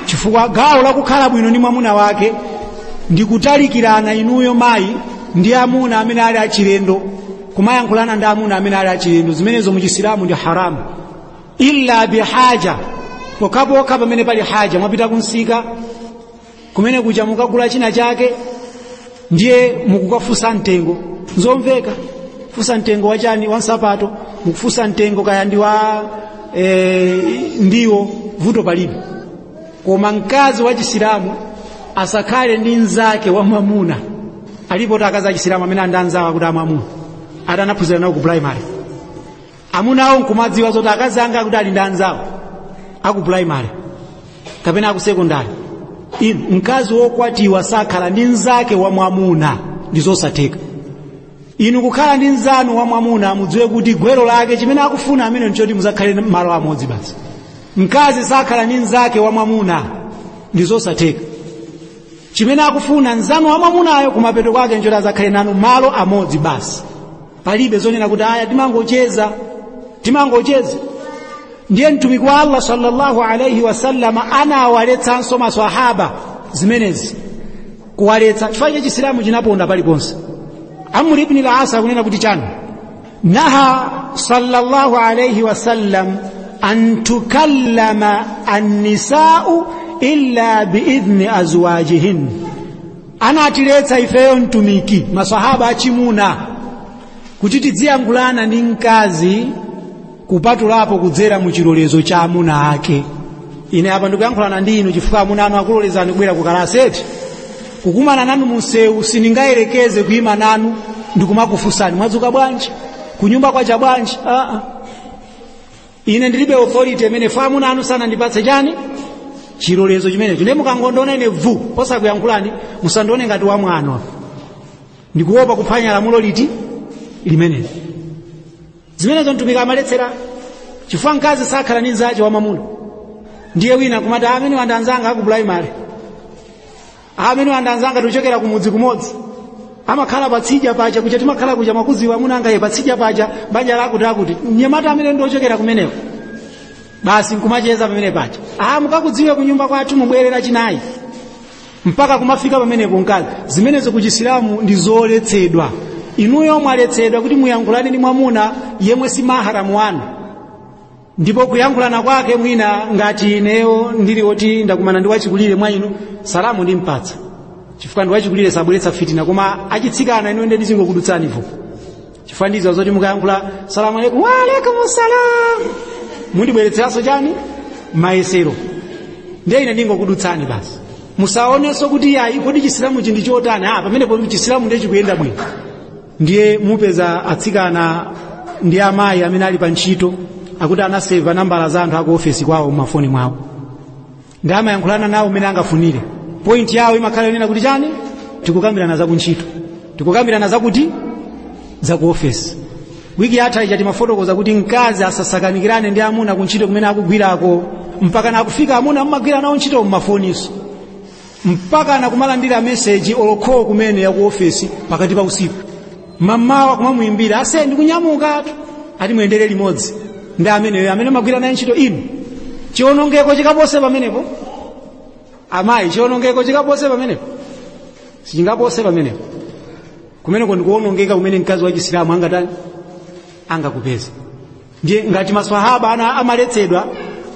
chifukwa gawo lakukhala bwino ndi mwamuna wake ndi kutalikirana inuyo mayi ndi amuna amene ali achilendo. Kumayankhulana ndi amuna amene ali achilendo, zimenezo muchisilamu ndi haramu, illa bihaja, pokhapokha pamene pali haja. Mwapita kunsika kumene kuja, mukagula china chake, ndiye mukukafunsa mtengo, nzomveka. Funsa mtengo wachani? Wa nsapato. Mukufunsa mtengo kaya ndi wa ndiwo, vuto palibe. Koma mkazi wa Chisilamu asakhale ndi mnzake wa mwamuna. Alipo akazi a Chisilamu amene andi anzawo akuti amwamuna ati anaphunzira nawo ku primary. Amuna awo nkumadziwa zoti akazi anga akuti ali ndi anzawo aku primary kapena aku secondary. Inu, mkazi wokwatiwa sakhala ndi mnzake wa mwamuna, ndi zosatheka. Inu kukhala ndi mnzanu wa mwamuna, mudziwe kuti gwero lake chimene akufuna amene nchoti muzakhale malo amodzi basi. Mkazi sakhala ndi mnzake wa mwamuna, ndi zosatheka. Chimene akufuna mnzanu wa mwamunayo kumapeto kwake nchoti azakhale nanu malo amodzi basi. Palibe zonena kuti aya, timangocheza, timangocheza. Ndiye Mtumiki wa Allah sallallahu alaihi wasallama anawaletsanso maswahaba zimenezi, kuwaletsa chifukwa cha Chisilamu chinaponda paliponse. Amr ibn al-As akunena kuti chani? Naha sallallahu alaihi wasallam an tukallama annisau illa biidhni azwajihin. Anatiletsa ifeyo Mtumiki, masahaba achimuna, kuti tidziyankhulana ndi mkazi kupatulapo kudzera mu chilolezo cha amuna ake. Ine apa ndikuyankhulana ndi inu chifukwa amuna anu akulolezani kubwera ku kalaseti. Kukumana nanu munsewu, sindingayerekeze kuyima nanu ndikumakufunsani, "Mwadzuka bwanji? Kunyumba kwacha bwanji?" Aa, ine ndilibe authority imene fa amuna anu sanandipatse chani? Chilolezo chimenecho. Ndiye mukangondiona ine vu osakuyankhulani, musandione ngati wamwano, ndikuopa kuphwanya lamulo liti? Limeneli. Zimenezo Mtumiki amaletsera chifukwa mkazi sakhala ndi mnzache wa mwamuna. Ndiye wina kumati, "Amene wanda anzanga aku primary, amene wanda anzanga, tikuchokera kumudzi kumodzi." Amakhala patsidya paja, kuja timakhala kuja makuziwa amuna anga patsidya paja, banja lakuti akuti mnyamata amene ndiochokera kumeneko basi nkumacheza pamene paja. Mukakudziwe kunyumba kwathu mubwerera chinayi, mpaka kumafika pamenepo mkazi. Zimenezo ku Chisilamu ndi zoletsedwa. Inuyo mwaletsedwa kuti muyankhulane ndi mwamuna yemwe si maharamu wanu, ndipo kuyankhulana kwake mwina ngati ineyo ndili woti ndakumana ndi wachikulire mwa inu, salamu ndimpatsa chifukwa ndi wachikulire, sabweretsa fitina. Koma achitsikana inuyo ndiye ndizingokudutsani vo, chifukwa ndizo zoti mukayankhula salamu alaikum, wa alaikum salam, mundibweretseranso chani mayesero, ndiye ine ndingokudutsani basi. Musaonenso kuti yayi, kodi Chisilamu chi ndi chotani? Pamenepo Chisilamu ndiye chikuyenda bwino. Ndiye mupeza atsikana ndi amayi amene ali pa ntchito akuti anaseva nambala za anthu aku ofesi kwawo mumafoni mwawo, ndi amayankhulana nawo mmene angafunire. Point yawo imakhala yonena kuti chani, tikukambirana za kuntchito, tikukambirana zakuti za ku ofesi. Wiki yatha ija timafotokoza kuti mkazi asasakanikirane ndi amuna kuntchito kumene akugwirako, mpaka nakufika amuna mmagwira nawo ntchito mmafoniso, mpaka nakumalandira meseji olokhowo kumene ya ku ofesi pakati pa usiku, mamawa kumamuyimbira, ase ndikunyamukatu, ati muyendere limodzi ndi ameneyo amene magwira naye ntchito. Inu chiwonongeko chikapose pamenepo, amayi, chiwonongeko chikapose pamenepo, sichingapose pamenepo. Kumeneko ndikuwonongeka kumene mkazi wa Chisilamu angatani, angakupeza. Ndiye ngati maswahaba ana amaletsedwa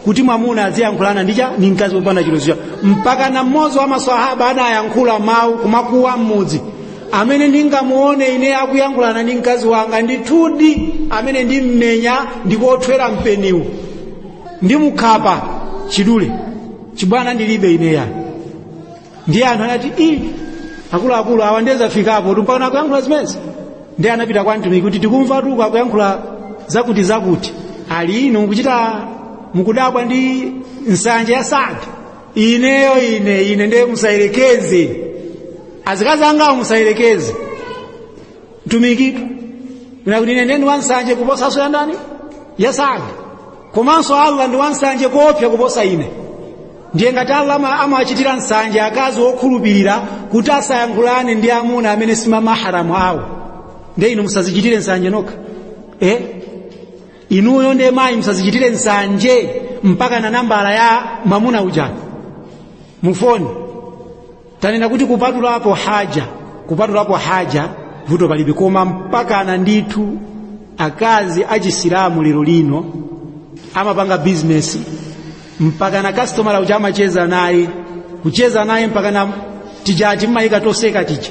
kuti mwamuna aziyankhulana ndicha ni mkazi wopanda chilolezo, mpaka na mmodzi wa maswahaba anayankhula mawu kumakuwa mmudzi, amene ndingamuone ine akuyankhulana ndi mkazi wanga, ndithudi amene ndimmenya ndikothwera mpeniwu, ndimukhapa chidule, chibwana ndilibe ineya. Ndiye anthu anati, i akuluakulu awa ndezafikapo mpaka akuyankhula zimenezi. Ndiye anapita kwa mtumiki kuti tikumva tuku akuyankhula zakuti zakuti, ali inu mukuchita mukudabwa ndi nsanje ya Saadi? Ineyo ine ndiye musayerekeze, azikazi angawo musayerekeze. Mtumikitu kuti ine ndiye ndi wansanje kuposanso ya ndani, ya Saadi, komanso Allah ndi wansanje koopsa kuposa ine. Ndiye ngati Allah amachitira nsanje akazi okhulupirira kuti asayankhulane ndi amuna amene si mamaharamu awo, ndiye inu musazichitire nsanje nokha. Inuyo ndiye mayi musazichitire nsanje mpaka na nambala ya mwamuna uja mufoni. Tanena kuti kupatulapo haja, kupatulapo haja vuto palibe, koma mpaka na ndithu akazi achisilamu lero lino amapanga business mpaka na customer uja amacheza naye, kucheza naye mpaka na tijati mmayika toseka tija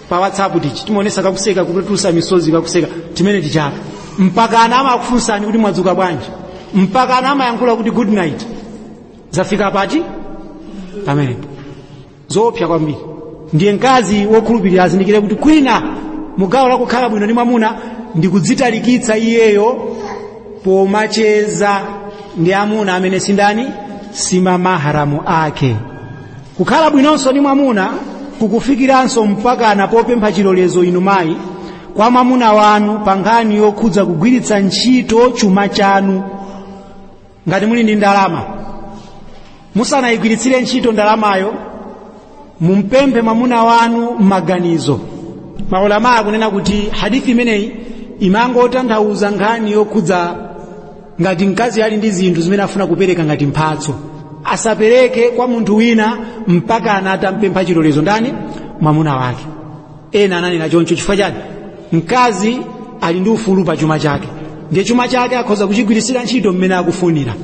pa WhatsApp tiji timaonesa kakuseka, kutusa misozi kakuseka timene tichapa, mpaka ana amakufunsani kuti mwadzuka bwanji, mpaka ana amayankhula kuti good night. Zafika pati pamenepo, zoopsa kwambiri. Ndiye mkazi wokhulupirira azindikire kuti kwina mugawo lakukhala bwino ndi mwamuna ndikudzitalikitsa iyeyo pomacheza ndi amuna amene sindani, simamaharamu ake. Kukhala bwinonso ndi mwamuna kukufikiranso mpakana popempha chilolezo inu mayi kwa mwamuna wanu pa nkhani yokhudza kugwiritsa ntchito chuma chanu. Ngati muli ndi ndalama, musanayigwiritsire ntchito ndalamayo, mumpemphe mwamuna wanu m'maganizo. Maulama akunena kuti hadithi imeneyi imangotanthauza nkhani yokhudza ngati mkazi ali ndi zinthu zimene afuna kupereka ngati mphatso, asapereke kwa munthu wina mpaka atampempha chilolezo ndani, mwamuna wake. Ena ananena choncho chifukwa chani? Mkazi ali ndi ufulu pa chuma chake, ndiye chuma chake akhoza kuchigwiritsira ntchito mmene akufunira,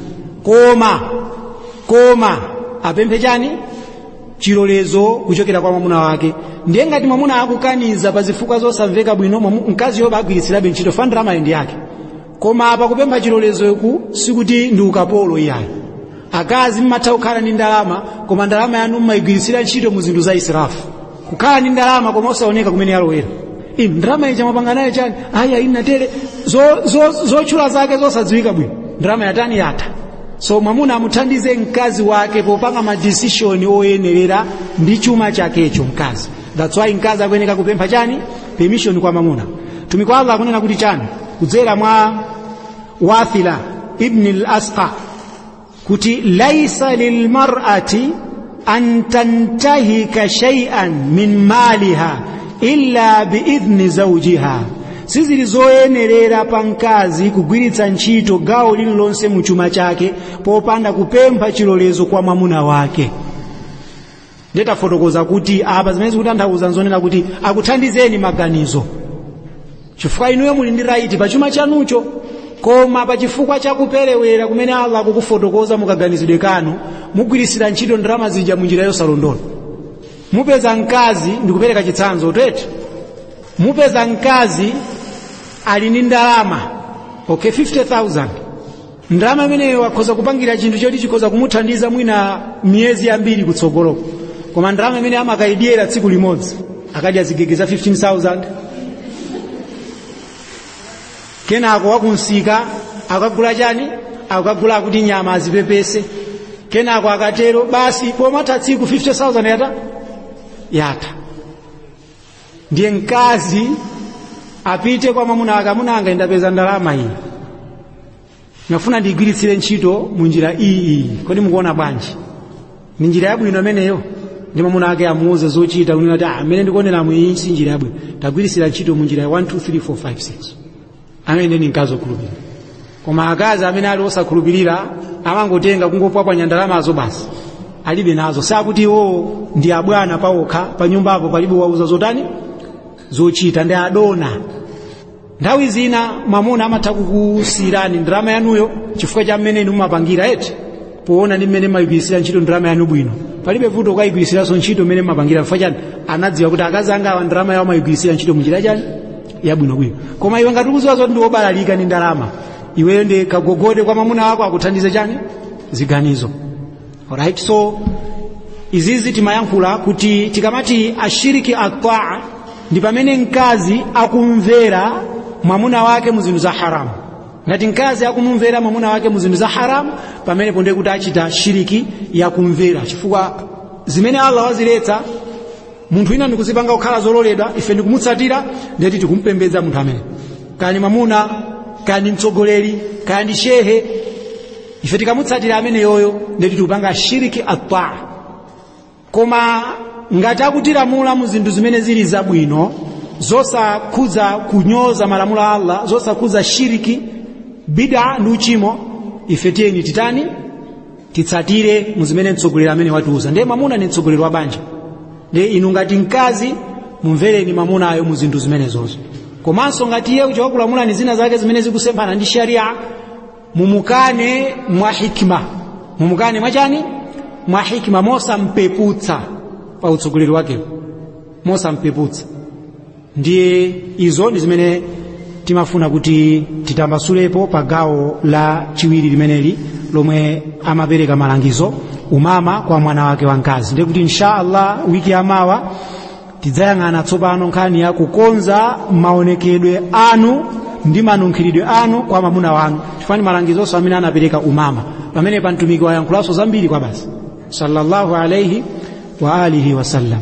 koma apemphe chani, chilolezo kuchokera kwa mwamuna wake. Ndiye ngati mwamuna akukaniza pa zifukwa zosamveka bwino, mkazi yoba agwiritsirabe ntchito fa ndalama ndi yake. Koma apa kupempha chilolezoku sikuti ndi ukapolo iyayi. Akazi mmatha kukhala ndi ndalama, koma ndalama yanu mmayigwiritsira ntchito mu zinthu za israfu. Kukhala ndi ndalama koma osaoneka kumene yalowera, inu ndalama ija mwapanga nayo chani, ayi inatere, zotchula zake zosadziwika bwino, ndalama yatani, yatha. So mwamuna amuthandize mkazi wake popanga ma decision oyenerera ndi chuma chakecho mkazi. That's why mkazi akuyeneka kupempha chani, permission kwa mwamuna. Mtumiki wa Allah akunena kuti chani kudzera mwa Wathila ibn al-Asqa kuti laisa lilmar'ati an tantahika shay'an min maliha Illa biidhni zawjiha, sizili zoyenerera pa mkazi kugwiritsa ntchito gawo lililonse mu chuma chake popanda kupempha chilolezo kwa mwamuna wake. Ndetafotokoza kuti apa zimene zikutanthauza nzonena kuti akuthandizeni maganizo, chifukwa inuyo muli ndi right pa chuma chanucho, koma pa chifukwa chakuperewera kumene Allah akukufotokoza mukaganizidwe kanu, mugwirisira ntchito ndalama zija munjira yosalondola. Mupeza mkazi, ndikupereka chitsanzo tete, mupeza mkazi ali ndi ndalama, okay, 50,000. Ndalama imeneyo akhoza kupangira chinthu choti chikhoza kumuthandiza mwina miyezi yambiri kutsogoloko, koma ndalama imene amakayidyera tsiku limodzi, akadya zigege za 15,000, kenako wakunsika akagula chani, akagula kuti nyama azipepese, kenako akatero basi pomatha tsiku 50,000 yata yatha. Ndiye mkazi apite kwa mwamuna wake, amuna anga, ndapeza ndalama iyi, nafuna ndigwiritsire ntchito mu njira iyi, kodi mukuona bwanji? Ni njira yabwino imeneyo? Ndi mwamuna wake amuuze zochita, kunena kuti amene ndikuoneramu iyi si njira yabwino, tagwiritsira ntchito mu njira ya 1 2 3 4 5 6. Amene ndi mkazi okhulupirira. Koma akazi amene ali osakhulupirira amangotenga kungopwapwanya ndalamazo basi, alibe nazo. Sakuti iwo ndi abwana pawokha pa nyumbapo, palibe wauza zotani zochita, ndi adona. Nthawi zina mwamuna amatha kukusiyirani ndalama yanuyo chifukwa cha mmene inu mumapangira eti, poona ndi mmene mmayigwirisira ntchito ndalama yanu bwino, palibe vuto kukayigwirisiranso ntchito mmene mmapangira. Chifukwa chani? Anadziwa kuti akazi anga awa ndalama yawo amayigwirisira ntchito munjira chani yabwinobwino. Koma iwe ngati ukudziwa zoti ndi wobalalika ndi ndalama, iweyo ndi kagogode kwa mwamuna wako akuthandize chani ziganizo. Alright, so izizi timayankhula kuti tikamati ashiriki ataa ndi pamene mkazi akumvera mwamuna wake mu zinthu za haramu. Ngati mkazi akumumvera mwamuna wake mu zinthu za haramu, pamenepo ndiye kuti achita shiriki yakumvera, chifukwa zimene Allah waziletsa munthu wina ndikuzipanga kukhala zololedwa, ife ndikumutsatira, ndiyeti tikumpembedza munthu amene, kani mwamuna, kani mtsogoleri, kani shehe, ife tikamutsatira amene yoyo ndiyeti tikupanga shiriki ataa. Koma ngati akutilamula mu zinthu zimene zili zabwino, zosakhudza kunyoza malamulo a Allah, zosakhudza shiriki, bid'a ndi uchimo, ife tiyeni titani, titsatire mu zimene mtsogoleri amene watiuza. Ndiye mwamuna ndi mtsogoleri wa banja, ndiye inu ngati mkazi mumvereni mwamunayo mu zinthu zimenezozo. Komanso ngati iye uja wakulamulani zina zake zimene zikusemphana ndi sharia, mumukane mwa hikma, mumukane mwachani, mwa hikma, mosampeputsa pa utsogoleri wakewo, mosampeputsa. Ndiye izo ndi zimene timafuna kuti titambasulepo pa gawo la chiwiri limeneli lomwe amapereka malangizo Umama kwa mwana wake wamkazi. Ndiye kuti insha Allah wiki yamawa tidzayang'ana tsopano nkhani ya kukonza maonekedwe anu ndi manunkhiridwe anu kwa mwamuna wanu, chifukwa malangizonso amene anapereka Umama pamene pa mtumiki wayankhulanso zambiri kwa basi, sallallahu alayhi wa alihi wasallam.